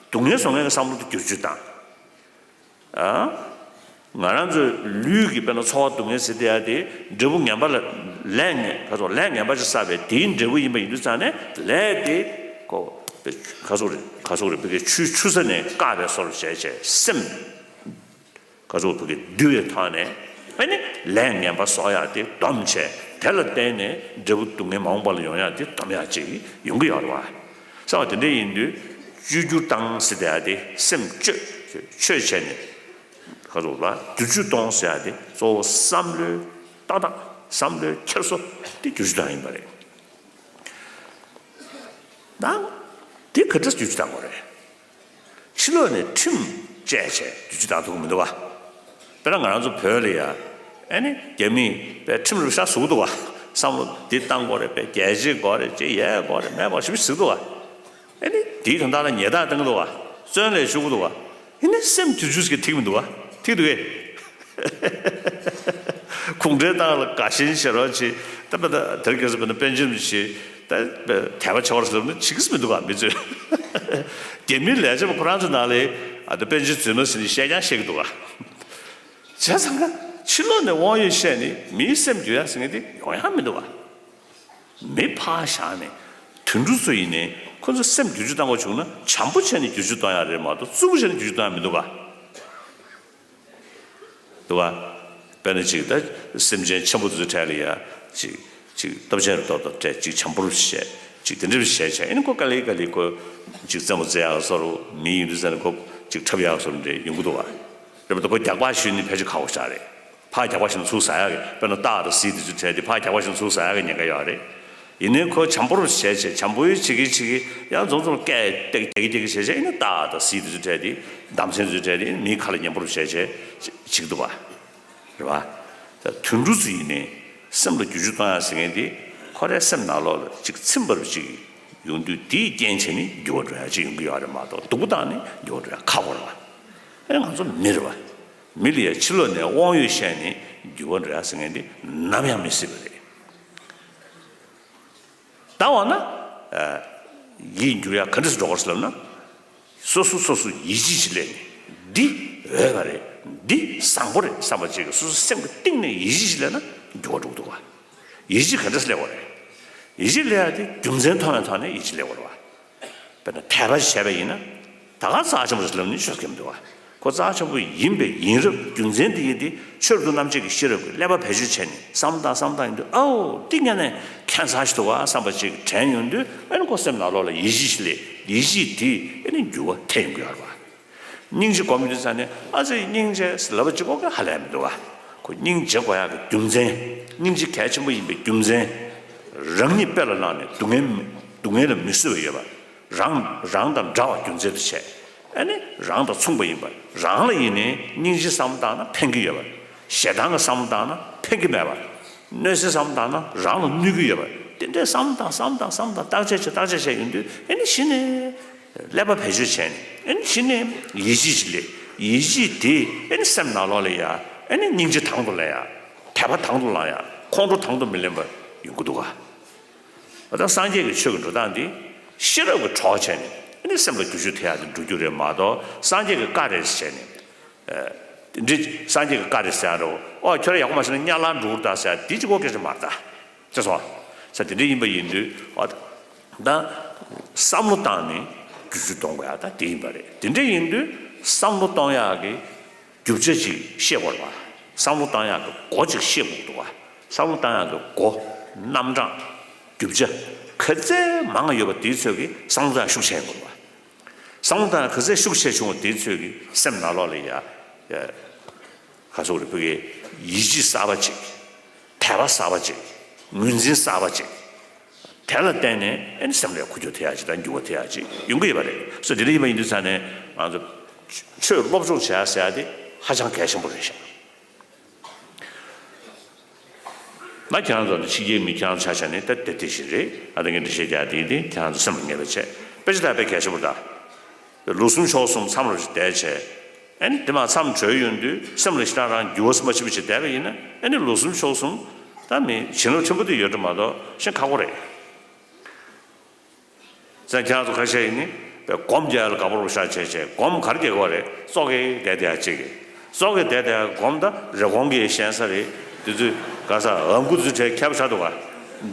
སྡུག་བསྔལ་བཟོ་མཁན་གྱི་བསམ་བློ་དེ་བསྒྱུར་བཅོས་བཏང་། ཨ། ང་རང་ཚོའི་ལུས་ཀྱི་དཔེར་ན་ཚོར་བ་སྡུག་བསྔལ་ཟེར་དེ་ཡ་དེ་འབྲས་བུ་ངན་པ་ལ་ལས་ངན་ག་ཚོད་ལས་ངན་པ་ཞིག་བསགས་པའི་དེའི་འབྲས་བུ་ཡིན་པ་ཡིན་དུས་ཙང་ནས་ལས་དེ་ཁོ་ག་ཚོད་རེད་ག་ཚོད་རེད་བི་གའི་ཆུའི་ཆུ་ས་ནས་བཀག་པའི་བཟོ་འདྲ་བྱས་བྱས་སེམས་ག་ཚོད་བི་གའི་འདུལ་བའི་ཐོག་ནས་ཨ་ནི་ལས་ངན་པ་བཟོ་ཡག་དེ་སྡོམ་བྱས་དེ་ལ་བརྟེན་ནས་འབྲས་བུ་སྡུག་བསྔལ་མ་འོངས་པ་ལ་ཡོང་ཡག་དེ་སྡོམ་ཡག་ཅིག་ཡོང་གི་ཡོད་རེད་བ། བསམ་པ་དེ་འདྲ་ཡིན་དུས་བཅོས་བསྒྱུར་བཏང་ཟེར་དེ་ཡ་དེ་སེམས་བཅོས་བཅོས་བྱས་ནས། ཁ་ཚུགས་ལ་བསྒྱུར་བཅོས་གཏོང་ཟེར་ཡ་དེ་གཙོ་བོ་བསམ་བློའི་ཏག་ཏག་བསམ་བློའི་འཁྱེར་སོ་དེ་བསྒྱུར་བཅོས་བཏང་ཡིན་པ་རེད། ད་དེ་ག་འདྲ་བསྒྱུར་བཅོས་བཏང་དགོས་རེད། ཕྱི་ལོགས་ནས་ཁྲིམས་བཅས་བྱས་བསྒྱུར་བཅོས་བཏང་ཐུབ་ཀྱི་མི་འདུག་བ། དཔེར་ན་ང་རང་ཚོ་བོད་ལ་ཡ་ཨེ་ནི་རྒྱ་མིས་དཔེ་ཁྲིམས་རུ་ཤ་ཟུག་འདུག་བ། བསམ་བློ་འདི་བཏང་དགོས་རེད། དཔེ་རྒྱལ་གཅེས་དགོས་རེད། ཅེས་ཡས་དགོས་རེད། མེད་པ་ཞིག་ཟིག་འདུག་བ། ཨེ་ནི་དེའི་དོན་དག་ལ་ཉེས་རྡུང་བཏང་གི་འདུག་བ། བཙོན་ལ་བཅུག་གི་འདུག་བ། ཨེ་ནི་སེམས་བསྒྱུར་བཅོས་ཀྱི་ཐིག་མི་འདུག་བ། ཐིག་འདུག་གས། གུང་ཁྲན་ཏང་ལ་དགའ་ཞེན་བྱེད་རོགས་བྱེད། ད་པ་ད་དེར་སྐྱེས་སུ་བབས་ན་པཎ་ཆེན་བྱེད། ད་དད་པ་བྱེད་པར་ཟེར་ན་བྱེད་ཀྱི་མི་འདུག་ག་མི་ཚོས། རྒྱ་མིའི་ལས་བྱེད་པ་ཁོ་རང་ཚོ་ནང་ལ་ཨ་ད་པཎ་ཆེན་རྫུན་མ་ཟེར་ནས་བཤད་ཀྱང་བཤད་ཀྱི་འདུག་ག་བྱས་ཙང་ཀ་ཕྱི་ལོགས་ནས་དབང་ཡོད་བཤད་ནས་མིའི་སེམས་འགྱུར་ཡ་ཟེར་མཁན་དེ་ཡོང་ཡ་མི་འདུག་བ། མི་ཕར་བཞག་ནས་དུད་འགྲོ་ཚོ་ཡིན་ནའི་ཁོ་ཚོ་སེམས་འགྱུར་བཅོས་བཏང་དགོས་བྱུང་ན་བྱམས་པོ་བྱས་ནས་འགྱུར་བཅོས་གཏོང་ཡ་རེད་མ་གཏོགས་རྩུབ་པོ་བྱས་ནས་འགྱུར་བཅོས་གཏོང་ཡ་མི་འདུག་ག་འདུག་བ། དཔེར་ན་ཅིག་ད་སེམས་ཅན་ཆེན་པོ་དེ་ཚོའི་གྲས་ལ་ཡ་ཅིག་ཅིག་སྟོབས་ཆེན་རུ་ཏོག་ཏོག་སྤྲད་ཅིག་བྱམས་པོ་རུ་བྱས་ཅིག་དེ་འདྲ་རུ་བྱས་བྱས་ཨེ་ནི་ཁོ་དཀའ་ལས་དཀའ་ལས་ཁོ་ཅིག་རྩེད་མོ་རྩེ་ཡག་བཟོ་རུ་མི་ཡིན་དུས་ཙང་ནས་ཁོ་ཅིག་འཁྲབ་ཡག་བཟོ་རུ་འདྲ་ཡོང་གི་འདུག་བ། རེད་པ། ད་ཁོ་རྒྱག་པ་ཞུས་ནི་ཕལ་ཆེར་ཁག་པོ་ཞིག་རེད། ཕར་རྒྱག་པ་ཞིག་ཚུར་ཟ་ཡག་གི་དཔེར་ན་སྟག་དང་གཟིག་དེ་ཚོའི་གྲས་དེ་ཕར་རྒྱག་པ་ཞིག་ཚུར་ཟ་ཡག་གི་ཉེན་ཁ་ཡོད་རེད། ཡིན་ནའི་ཁོ་བྱམས་པོ་རུ་བྱས་བྱས་བྱམས་པོའི་བྱེད་ཀྱི་བྱེད་ཀྱི་ཡང་རྫོང་རྫོང་སྐད་སྟེགས་སྟེགས་སྟེགས་བྱས་བྱས་ཡིན་ན་སྟག་དང་གཟིག་དེ་ཚོའི་གྲས་དེ་བདམས་ཚན་ཚོའི་གྲས་དེ་མིའི་ཁ་ལ་ཉན་པོ་རུ་བྱས་བྱས་བྱེད་ཀྱི་འདུག་བ། རེད་བ། ད་དུད་འགྲོ་ཚོ་ཡིན་ནའི་སེམས་ལ་འགྱུར་བཅོས་གཏོང་ཡག་ཟེར་མཁན་དེ་ཁོ་རའི་སེམས་ནང་ལོགས་ལ་ཅིག་ཚིམ་པ་རུ་ཅིག་ཡོང་དུས་དེའི་རྐྱེན་བྱས་ནས་འགྱུར་བ་འགྲོ་ཡག་ཅིག་ཡོང་གི་ཡོད་རེད་མ་གཏོགས་སྡུག་པོ་བཏང་ནས་འགྱུར་བ་འགྲོ་ཡག་ཁག་པོ་རེད་བ། ཨེ་ང་ཚོ་མི་རེད་བ། མི་ལ་ཡ་ཕྱི་ལོགས་ནས་དབང་ཡོད་བཤད་ནས་འགྱུར་བ་འགྲོ་ཡག་ཟེར་མཁན་དེ་ནམ་ཡང་མི་སྲིད་པ་རེད། ད་འོ་ན། ཡིད་འགྱུར་ཡག་ག་འདྲ་སེ་འགྲོ་དགོས་ཟེར་ལབ་ན། སོ་སོ་སོ་སོ་ཡིད་ཆེས་ཤིག་སླེབས་ནས། འདི་འོས་པ་རེད། འདི་བཟང་པོ་རེད་བསམ་པ་ཅིག་གི་སོ་སོ་སེམས་ཀྱི་གཏིང་ནས་ཡིད་ཆེས་ཤིག་སླེབས་ན་འགྱུར་བ་འགྲོ་གི་འདུག་བ། ཡིད་ཆེས་ག་འདྲ་སེ་སླེབས་པ་རེད། ཡིད་ཆེས་སླེབས་ཡག་དེ་རྒྱུ་མཚན་མཐོང་བའི་ཐོག་ནས་ཡིད་ཆེས་སླེབས་པ་རེད་བ། དཔེར་ན་དད་པ་ཞིག་བྱས་པ་ཡིན་ན། ད་ག་རྩ་ཆེན་པོ་ཞིག་ལབ་ནི་ཤོད་མཁན་མི་འདུག་བ། ཁོ་རྩ་ཆེན་པོ་ཡིན་པའི་ཡིན་རབས་རྒྱུ་མཚན་དེ་ཡིན་ཏེ་ཆོས་རབ་ཏུ་རྣམ་འབྱེད་ཀྱི་ཤེས་རབ་ཀྱིས་ཀླད་པ་བེད་སྤྱོད་བྱས་ནས་བསམ་བློ་བཏང་བསམ་བློ་བཏང་ཡོང་དུས་ཨའོ་འདི་ངས་ནས་ཁྱད་མཚར་ཞིག་འདུག་བ་བསམ་པ་ཅིག་དྲན་ཡོང་དུས་ཨ་ནི་ཁོ་སེམས་ནང་ལོགས་ལ་ཡིད་ཆེས་ཤིག་སླེབས། ཡིད་ཆེས་དེས་ཨ་ནི་འགྱུར་བ་ཐེབས་ཡོང་གི་ཡོད་རེད་བ། སྙིང་རྗེ་སྒོམ་ཡོང་དུས་ཙང་ནས་ཨ་ཙི་སྙིང་རྗེ་ལབ་པ་གཅིག་པོ་གིས་ཧ་ལས་མི་འདུག་བ། ཁོ་སྙིང་རྗེ་དགོས་ཡག་གི་རྒྱུ་མཚན། སྙིང་རྗེ་གལ་ཆེན་པོ་ཡིན་པའི་རྒྱུ་མཚན། རང་ཉིད་དཔེ་ལ་བླངས་ནས་སྡུག་བསྔལ་སྡུག་བསྔལ་ལ་མི་བཟོད་པ་ཡོད་པ། རང་རང་དང་འདྲ་བ་རྒྱུ་མཚན་དུ་བྱས། ཨ་ནི་རང་དང་མཚུངས་པ་ཡིན་པ། རང་ལ་ཡིན་ནའི་སྙིང་རྗེ་བསམ་བློ་བཏང་ན་ཕན་གྱི་ཡོད་པ། ཞེ་སྡང་གི་བསམ་བློ་བཏང་ན་ཕན་གྱི་མེད་པ། གནོད་འཚེ་བསམ་བློ་བཏང་ན་རང་ལ་གནོད་ཀྱི་ཡོད་པ། དེ་འདྲའི་བསམ་བློ་བཏང་བསམ་བློ་བཏང་བསམ་བློ་བཏང་བརྟག་དཔྱད་བྱས་བརྟག་དཔྱད་བྱས་ཡོང་དུས་ཨ་ནི་གཞི་ནས་ཀླད་པ་བེད་སྤྱོད་བྱས་ནས་ཨ་ནི་གཞི་ནས་ཡིད་ཆེས་ཤིག་སླེབས། ཡིད་ཆེས་དེ་ཨ་ནི་སེམས་ནང་ལོགས་ལ་ཡ་ཨ་ནི་སྙིང་རྗེ་དང་དུ་ལེན་ཡ། དད་པ་དང་དུ་བླང་ཡ། ཁོང་ཁྲོ་དང་དུ་མི་ལེན་པ་ཡོང་གི་འདུག་ག་ད་སངས་རྒྱས་ཀྱི་ཆོས་ཀྱི་འགྲོ་སྟངས་འདི་ཤེས་རབ་ཀྱི་གྲོགས་བྱས་ནས་ཨ་ནི་སེམས་ལ་བསྒྱུར་བཅོས་ཐེབས་ཡག་དེ་འགྲོ་རྒྱུ་རེད་མ་གཏོགས་སངས་རྒྱས་ཀྱི་བཀའ་རེད་ཟེར་ནས། ཨ། དེ་འདྲའི་སངས་རྒྱས་ཀྱི་བཀའ་རེད་ཟེར་ཡག་རེད། ཨོ་ཁྱོད་རང་ཡག་པོ་མ་བྱས་ན་དམྱལ་བར་འགྲོ་གི་རེད་ད་ཟེར་ཡག་དེ་གཅིག་པོ་སྐད་ཆ་མ་རེད་ད། ཅེས་སོ། ས་དེ་འདྲ་ཡིན་པ་ཡིན་དུས་ཨ། ད་བསམ་བློ་བཏང་ནས་བསྒྱུར་བཅོས་གཏོང་དགོས་ཡག་ད་དེ་ཡིན་པ་རེད། དེ་འདྲ་ཡིན་དུས་བསམ་བློ་གཏོང་ཡག་གི་རྒྱུ་ཆ་ཅིག་ཤེས་དགོས་རེད་བ། བསམ་བློ་བཏང་ཡག་གི་སྒོ་ཅིག་ཤེས་དགོས་འདུག་བ། བསམ་བློ་བཏང་ཡག་གི་སྒོ། རྣམ་གྲངས། རྒྱུ་ཆ། ག་ཚད་མང་ཡོད་པ་དེའི་ཚོད་ཀྱིས་བསམ་བློ་བཏང་ཡག་ཤུགས་ཆེ་ཡོང་དགོས་རེད་བ། བསམ་བློ་བཏང་ཡག་ག་ཚད་ཤུགས་ཆེ་བྱུང་བ་དེའི་ཚོད་ཀྱིས་སེམས་ནང་ལོགས་ལ་ཡ། ཡ། ག་ཚོད་རེད་བོད་ཀྱི་ཡིད་ཆེས་གསར་པ་ཅིག་དད་པ་གསར་པ་ཅིག་ངོས་འཛིན་གསར་པ་ཅིག་དེ་ལ་བརྟེན་ནས་ཨ་ནི་སེམས་ལ་འགྱུར་བ་ཐེབས་ཡག་ཅིག་དང་འགྱུར་བ་ཐེབས་ཡག་ཅིག་ཡོང་གི་ཡོད་པ་རེད། སོ་དེ་འདྲ་ཡིན་པ་ཡིན་དུས་ཙང་ནས་ང་ཚོ་ཆོས་སློབ་སྦྱོང་བྱེད་ཡག་ཟེར་ཡག་དེ་ཧ་ཅང་གལ་ཆེན་པོ་རེད་ཤག་ད་ཁྱེད་རང་ཚོ་ཕྱི་རྒྱལ་མི་ཁྱེད་རང་ཆ་བཞག་ནས་ད་དེ་དེ་བཞིན་རེད། ཨ་ད་ངས་འགྲེལ་བཤད་རྒྱག་དེ་དེ་ཁྱེད་རང་ཚོ་སེམས་ལ་ངེས་པ་བྱས། དཔེ་ཆ་ལྟ་དཔེ་གལ་ཆེན་པོ་རེད་ད། ལོ་གསུམ་ཕྱོགས་གསུམ་མཚམས་རེ་བསྡད་བྱས། ཨ་ནི་དེ་མ་མཚམས་གྲོལ་ཡོང་དུས་སེམས་ལ་ཞེ་དྲག་རང་འགྱུར་བ་མ་ཕྱིན་པ་ཞིག་བསྡད་པ་ཡིན་ན། ཨ་ནི་ལོ་གསུམ་ཕྱོགས་གསུམ་ད་མི་བྱིན་རླབས་ཆེན་པོ་དེ་ཡོད་འགྲོ་མ་གཏོགས་ཤིན་ཁག་པོ་རེད། ཙང་ཁྱེད་རང་ཚོ་ཁ་ཤས་ཡིན་ནི་སྒོམ་རྒྱག་ཡ་ལ་དགའ་པོ་རུ་ཤ་བྱས་བྱས་སྒོམ་ག་རེ་རྒྱག་གི་བ་རེད། ཙོག་གེ་བསྡད་བསྡད་ཡ་གཅིག་གིས། ཙོག་གེ་བསྡད་བསྡད་ཡ་སྒོམ་ད་རེ་གོང་གི་ཞན་ས་རེད། དེ་ཚོས་ག་ས་ཨ་ཁུ་ཚོ་གྲས་ཁྱབ་ཆགས་འདུག་ག།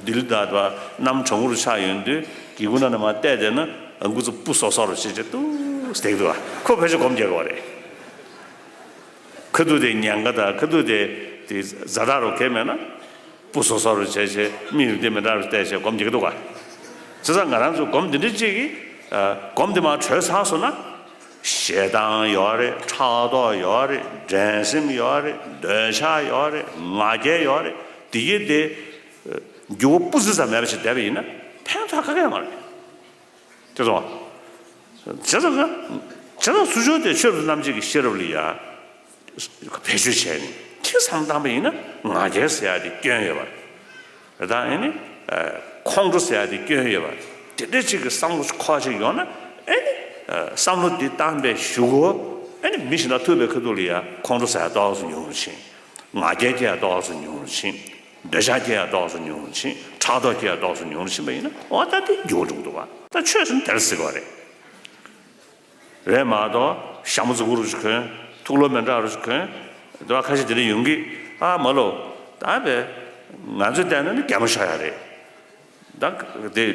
ལྡི་ལི་དང་དུ་བ་གནམ་གྲང་མོ་རུ་ཆགས་ཡོང་དུས་སྒེའུ་ཁུང་ནང་ནས་མར་བལྟས་བསྡད་ན་ཨ་ཁུ་ཚོ་སྤུ་སོ་སོ་རུ་བྱས་བྱས་ཏུ་བསྡད་འདུག་ག། ཁོ་ཕལ་ཆེར་སྒོམ་རྒྱག་གི་བ་རེད། ཁ་ཐུག་དེ་ཉེན་ཁ་དང་ཁ་ཐུག་དེ་དེ་ཛ་དྲག་རུ་གས་མེད་ན། སྤུ་སོ་སོ་རུ་བྱས་བྱས་མིག་རིམ་དེ་མི་འདྲ་རུ་བལྟས་བྱས་སྒོམ་རྒྱག་གི་འདུག་ག། བྱས་ཙང་ང་རང་ཚོ་སྒོམ་འདི་འདྲ་གཅིག་གིས་ཨ་སྒོམ་འདི་མར་གྲོལ་ཚར་སོང་ན། ཞེ་སྡང་ཡོད་རེད། ཕྲག་དོག་ཡོད་རེད། འགྲན་སེམས་ཡོད་རེད། འདོད་ཆགས་ཡོད་རེད། ང་རྒྱལ་ཡོད་རེད། འདི་གས་དེ་འགྱུར་བ་སྤུ་ཙམ་ཙམ་མེད་པ་ཞིག་བསྡད་པ་ཡིན་ན་ཕན་ཐོགས་ག་གེ་ཡོད་མ་རེད། དེ་ཚོ། བྱས་ཙང་ན། བྱས་ཙང་ཚུར་ཕྱོགས་དེ་ཆོས་རབ་ཏུ་རྣམ་འབྱེད་ཀྱི་ཤེས་རབ་ལ་ཡ། བེད་སྤྱོད་བྱས་ནས་ཅི་བསམ་བཏང་པ་ཡིན་ན་ང་རྒྱལ་ཟེར་ཡ་དེ་སྐྱོན་ཡོད་པ། རེད་ད་ཨེ་ནི། ཁོང་ཁྲོ་ཟེར་ཡ་དེ་སྐྱོན་ཡོད་པ། དེ་འདྲ་ཅིག་གི་བསམ་བློ་ཁོག་ཅིག་ཡོང་ན་ཨེ་ནི། བསམ་བློ་འདི་བཏང་པའི་གཞུག་གུ་ཨེ་ནི་མི་གཞན་དང་ཐུག་པའི་ཁ་ཐུག་ལ་ཡ་ཁོང་ཁྲོ་ཟེར་ཡ་ཏོག་ཙམ་ཉུང་རུ་ཕྱིན། ང་རྒྱལ་སྐྱེ་ཡ་ཏོག་ཙམ་ཉུང་རུ་ཕྱིན། འདོད་ཆགས་སྐྱེ་ཡ་ཏོག་ཙམ་ཉུང་རུ་ཕྱིན། ཕྲག་དོག་སྐྱེ་ཡ་ཏོག་ཙམ་ཉུང་རུ་ཕྱིན་པ་ཡིན་ན་འོ་ད་དེ་འགྱུར་བ་འགྲོ་གི་འདུག་བ། ད་ཆོས་ཟེར་ན་དེར་ཟེར་གི་བ་རེད། རེད་མ་གཏོགས་ཞྭ་མོ་རྫིག་པོ་རུ་ཅིག་གོན། ཐུགས་ལོ་མི་འདྲ་རུ་ཅིག་གོན། དེ་བ་ཁ་ཤས་དེ་འདྲ་ཡོང་གི། ཨ་མ་ལོ། ད་བས། ང་ཚོས་བལྟས་ན་ནི་རྒྱ་མོ་ཤོར་ཡ་རེད། ད་དེ།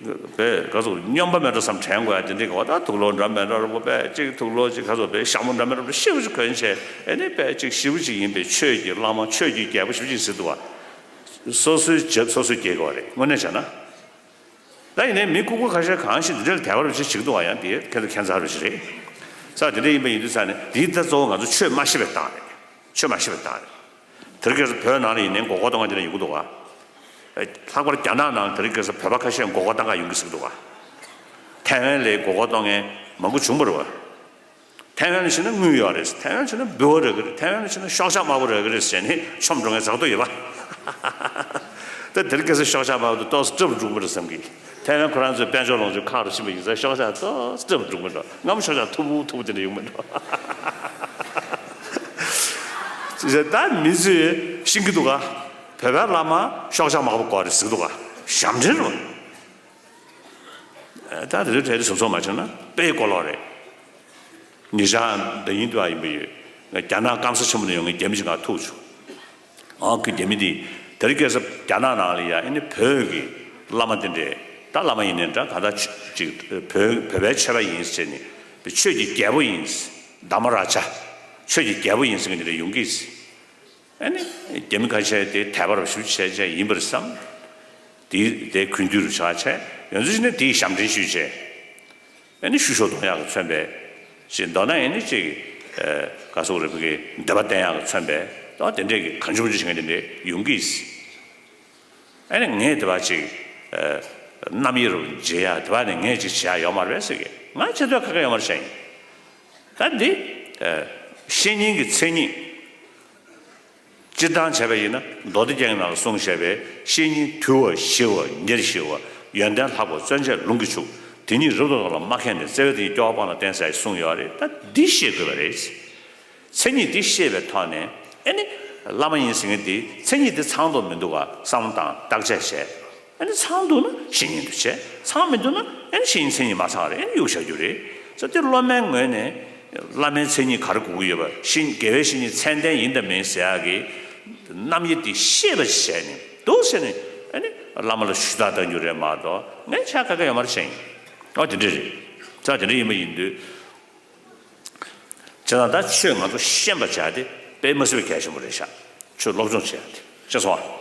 བས་ག་ཚོད་སྨྱོན་པ་མེད་འགྲོ་བསམ་དྲན་དགོས་ཡ་དེ་འདྲ་གི་བ། ད་ཐུགས་ལོ་འདྲ་མི་འདྲ་རུ་པས་ཅིག་ཐུགས་ལོ་ཅིག་ག་ཚོད་པས་ཞྭ་མོ་འདྲ་མི་འདྲ་རུ་ཤིག་ཅིག་གོན་བྱས་ཨེ་ནི་པས་ཅིག་ཞི་བ་ཅིག་ཡིན་པས་ཆོས་ཀྱི་བླ་མ་ཆོས་ཀྱི་རྒྱལ་པོ་ཞི་བ་ཅིག་ཟེར་འདུག་བ། སོ་སོའི་རྒྱབ་སོ་སོས་སྐྱེལ་དགོས་པ་རེད་དངོས་གནས་བྱས་ན། ད་ཡིན་ནའི་མི་ལྐུགས་པ་ཁ་ཤས་གང་ཞིག་འདི་འདྲ་ལ་དད་པ་རུ་ཅིག་བྱེད་ཀྱི་འདུག་བ། ཡང་དེ་ཁྱེད་ཚོ་ཁྱད་མཚར་རུ་ཅིག་རེད། ས་དེ་འདྲ་ཡིན་པ་ཡིན་དུས་ས་ནས་འདིའི་ད་གཙོ་བོ་ང་ཚོ་ཆོས་མ་ཤེས་པའི་རྟགས་རེད། ཆོས་མ་ཤེས་པའི་རྟགས་རེད། དེ་རིང་ཁ་སང་བོད་ནང་ལ་ཡིན་ནའི་མགོ་སྐོར་གཏོང་མཁན་དེ་འདྲ་ཡོང་གི་འདུག་བ། ལྷག་པར་རྒྱ་ནག་ནང་དེ་རིང་ཁ་སང་བོད་པ་ཁ་ཤས་མགོ་སྐོར་གཏོང་ག་ཡོང་གི་ཟེར་གི་འདུག་བ། ཐའེ་ཝན་ལ་མགོ་སྐོར་གཏོང་མཁན་མང་པོ་བྱུང་བ་རེད་བ། ཐའེ་ཝན་ལ་ཕྱིན་ན་དངུལ་ཡོད་རེད། ཐའེ་ཝན་ལ་ཕྱིན་ན་འབུལ་བ་རག་གི་རེད། ཐའེ་ཝན་ལ་ཕྱིན་ན་ཤོག་ཆག་དམར་པོ་རག་གི་རེད་ཟེར་ནས་མཆོང་འགྲོ་མཁན་ཚ་ཐོ་ཡོད་པ། ད་དེ་རིང་ཁ་སང་ཤོག་ཆག་དམར་པོ་དེ་ཏོག་ཙམ་སྐྲག་པོ་འགྲོ་གི་རེད་བསམ་གི། ཐའེ་ཝན་ཁོ་རང་ཚོའི་དཔལ་འབྱོར་ལོངས་སྤྱོད་ཁག་རུ་ཕྱིན་པ་ཡིན་ཙང་ཤོག་ཆག་ཏོག་ཙམ་སྐྲག་པོ་འགྲོ་གི་འདུག་སྔ་མོ་ཤོག་ཆག་མཐུག་པོ་མཐུག་པོ་དེ་འདྲ་ཡོང་གི་འདུག་ད་མི་ཚོས་ཤེས་ཀྱི་འདུག་ག། བོད་པའི་བླ་མ་ཤོག་ཆག་དམར་པོ་དགོས་རེད་ཟེར་གི་འདུག་ག། ཞབས་འདྲེན་རེད་བ། ད་དེ་ཚོའི་གྲས་དེ་བཟོ་ཚོགས་མ་བྱུང་ན་དཔེ་གོ་ལོག་རེད། ཉེ་ཆར་འདི་ཡིན་དུ་ཨ་ཡིན་པ་ཡོད། རྒྱ་ནག་སྐམ་ས་ཆེན་པོ་ནས་ཡོང་མཁན་རྒྱ་མི་ཞིག་ང་ཐུག་བྱུང་། ཨང་ཁུ་རྒྱ་མི་འདི་དེ་རིང་ཁ་སང་རྒྱ་ནག་ནང་ལ་ཡ་ཨ་ནི་བོད་ཀྱི་བླ་མ་དེ་འདྲས་ད་བླ་མ་ཡིན་ནའི་འདྲ་གང་ལྟར་ཅིག་བོད་བོད་པའི་ཆོས་པ་ཡིན་ཟེར་ནས་ཆོས་ཀྱི་རྒྱལ་པོ་ཡིན། དྷརྨ་རཱ་ཇ། ཆོས་ཀྱི་རྒྱལ་པོ་ཡིན་ཟེར་མཁན་དེ་འདྲས་ཡོང་གི། ཨ་ནི་རྒྱ་མི་ཁ་ཤས་དེ་དད་པ་རུ་ཞུ་བྱས་བྱས་ཡིན་པར་བསམ། དེ་དེ་གུས་འདུད་རུ་ཆགས་བྱས་ཡོང་ཚུལ་ནི་དེའི་ཞབས་འདྲེན་ཞུས་བྱས། ཨ་ནི་བཤུ་གཞོག་གཏོང་ཡག་གི་མཚོན་པས། ཅིག་མདོར་ན་ཨ་ནི་ཅིག་ག་སོག་རེ་ཕུ་གི་འདོད་པ་བསྟན་ཡག་གི་མཚོན་པས་ད་དེ་འདྲས་ཀྱི་གང་བྱུང་བྱུང་བྱེད་མཁན་དེ་འདྲས་ཡོང་གི། ཨ་ནི་ངས་དེ་བ་ཅིག་རྣམ་དབྱེ་རུ་འབྱེད་ཡག་དེ་བ་ནི་ངས་ཅིག་བྱེད་ཡག་ཡོད་མ་རེད་ཟེར་གི་ང་བྱེད་འདོད་ཁ་ཁ་ཡོད་མ་རེད་བཤད་ཡིན། ད་འདི་བཤེས་གཉེན་གྱི་མཚན་ཉིད། སྤྱིར་བཏང་བྱས་པ་ཡིན་ན་མདོ་སྡེ་རྒྱན་གྱི་ནང་ལ་གསུངས་བཞག་པའི་བཤེས་གཉེན་དུལ་བ་ཞི་བ་ཉེར་ཞི་བ་ཡོན་ཏན་ལྷག་པ་བརྩོན་བཅས་ལུང་གིས་ཕྱུག་དེ་ཉིད་རབ་ཏུ་བསྟོད་ལ་མ་མཁས་ནས། བརྩེ་བས་དེ་ཉིད་སྐྱོ་བ་སྤངས་ལ་བསྟེན་ཟེར་གསུངས་ཡོད་རེད། ད་འདི་ཤེས་དགོས་པ་རེད། མཚན་ཉིད་འདི་ཤེས་པའི་ཐོག་ནས་ཨེ་ནི་བླ་མ་ཡིན་ཟེར་མཁན་འདི་མཚན་ཉིད་འདི་ཚང་དུ་མི་འདུག་ག་བསམ་བློ་བཏང་བརྟག་དཔྱད་བྱས། ཨ་ནི་ཚང་འདུག་ན་བཤེས་གཉེན་དུ་བྱས། ཚང་མི་འདུག་ན་ཨ་ནི་བཤེས་གཉེན་མཚན་ཉིད་མ་ཚང་རེད། ཨ་ནི་གཡུག་བཞག་རྒྱུ་རེད། ས་དེ་སློབ་མའི་ངོས་ནས་བླ་མའི་མཚན་ཉིད་ག་རེ་དགོས་ཀྱི་ཡོད་པ་བཤེས་དགེ་བའི་བཤེས་གཉེན་ཚད་ལྡན་ཡིན་དང་མིན་ཟེར་ཡག་གི་རྣམ་དབྱེ་དེ་ཤེས་པ་བྱས་ནས་འདུག་ཟེར་ནས་ཨ་ནི་བླ་མ་ལ་ཞུ་དག་གཏང་རྒྱུ་རེད་མ་གཏོགས་ངས་ཆ་ག་ག་ཡོད་མ་རེད་བཤད་ཡིན། ཨ་དེ་འདྲ་རེད། ས་དེ་འདྲ་ཡིན་པ་ཡིན་དུས། བྱས་ཙང་ད་ཆོས་ང་ཚོ་ཤེས་པ་བྱ་དེ་དཔེ་མ་སྲིད་པའི་གལ་ཆེན་པོ་རེད་ཤག་ཆོས་སློབ་སྦྱོང་བྱེད་ཡག་དེ་ཤེས་སོང་ཨ།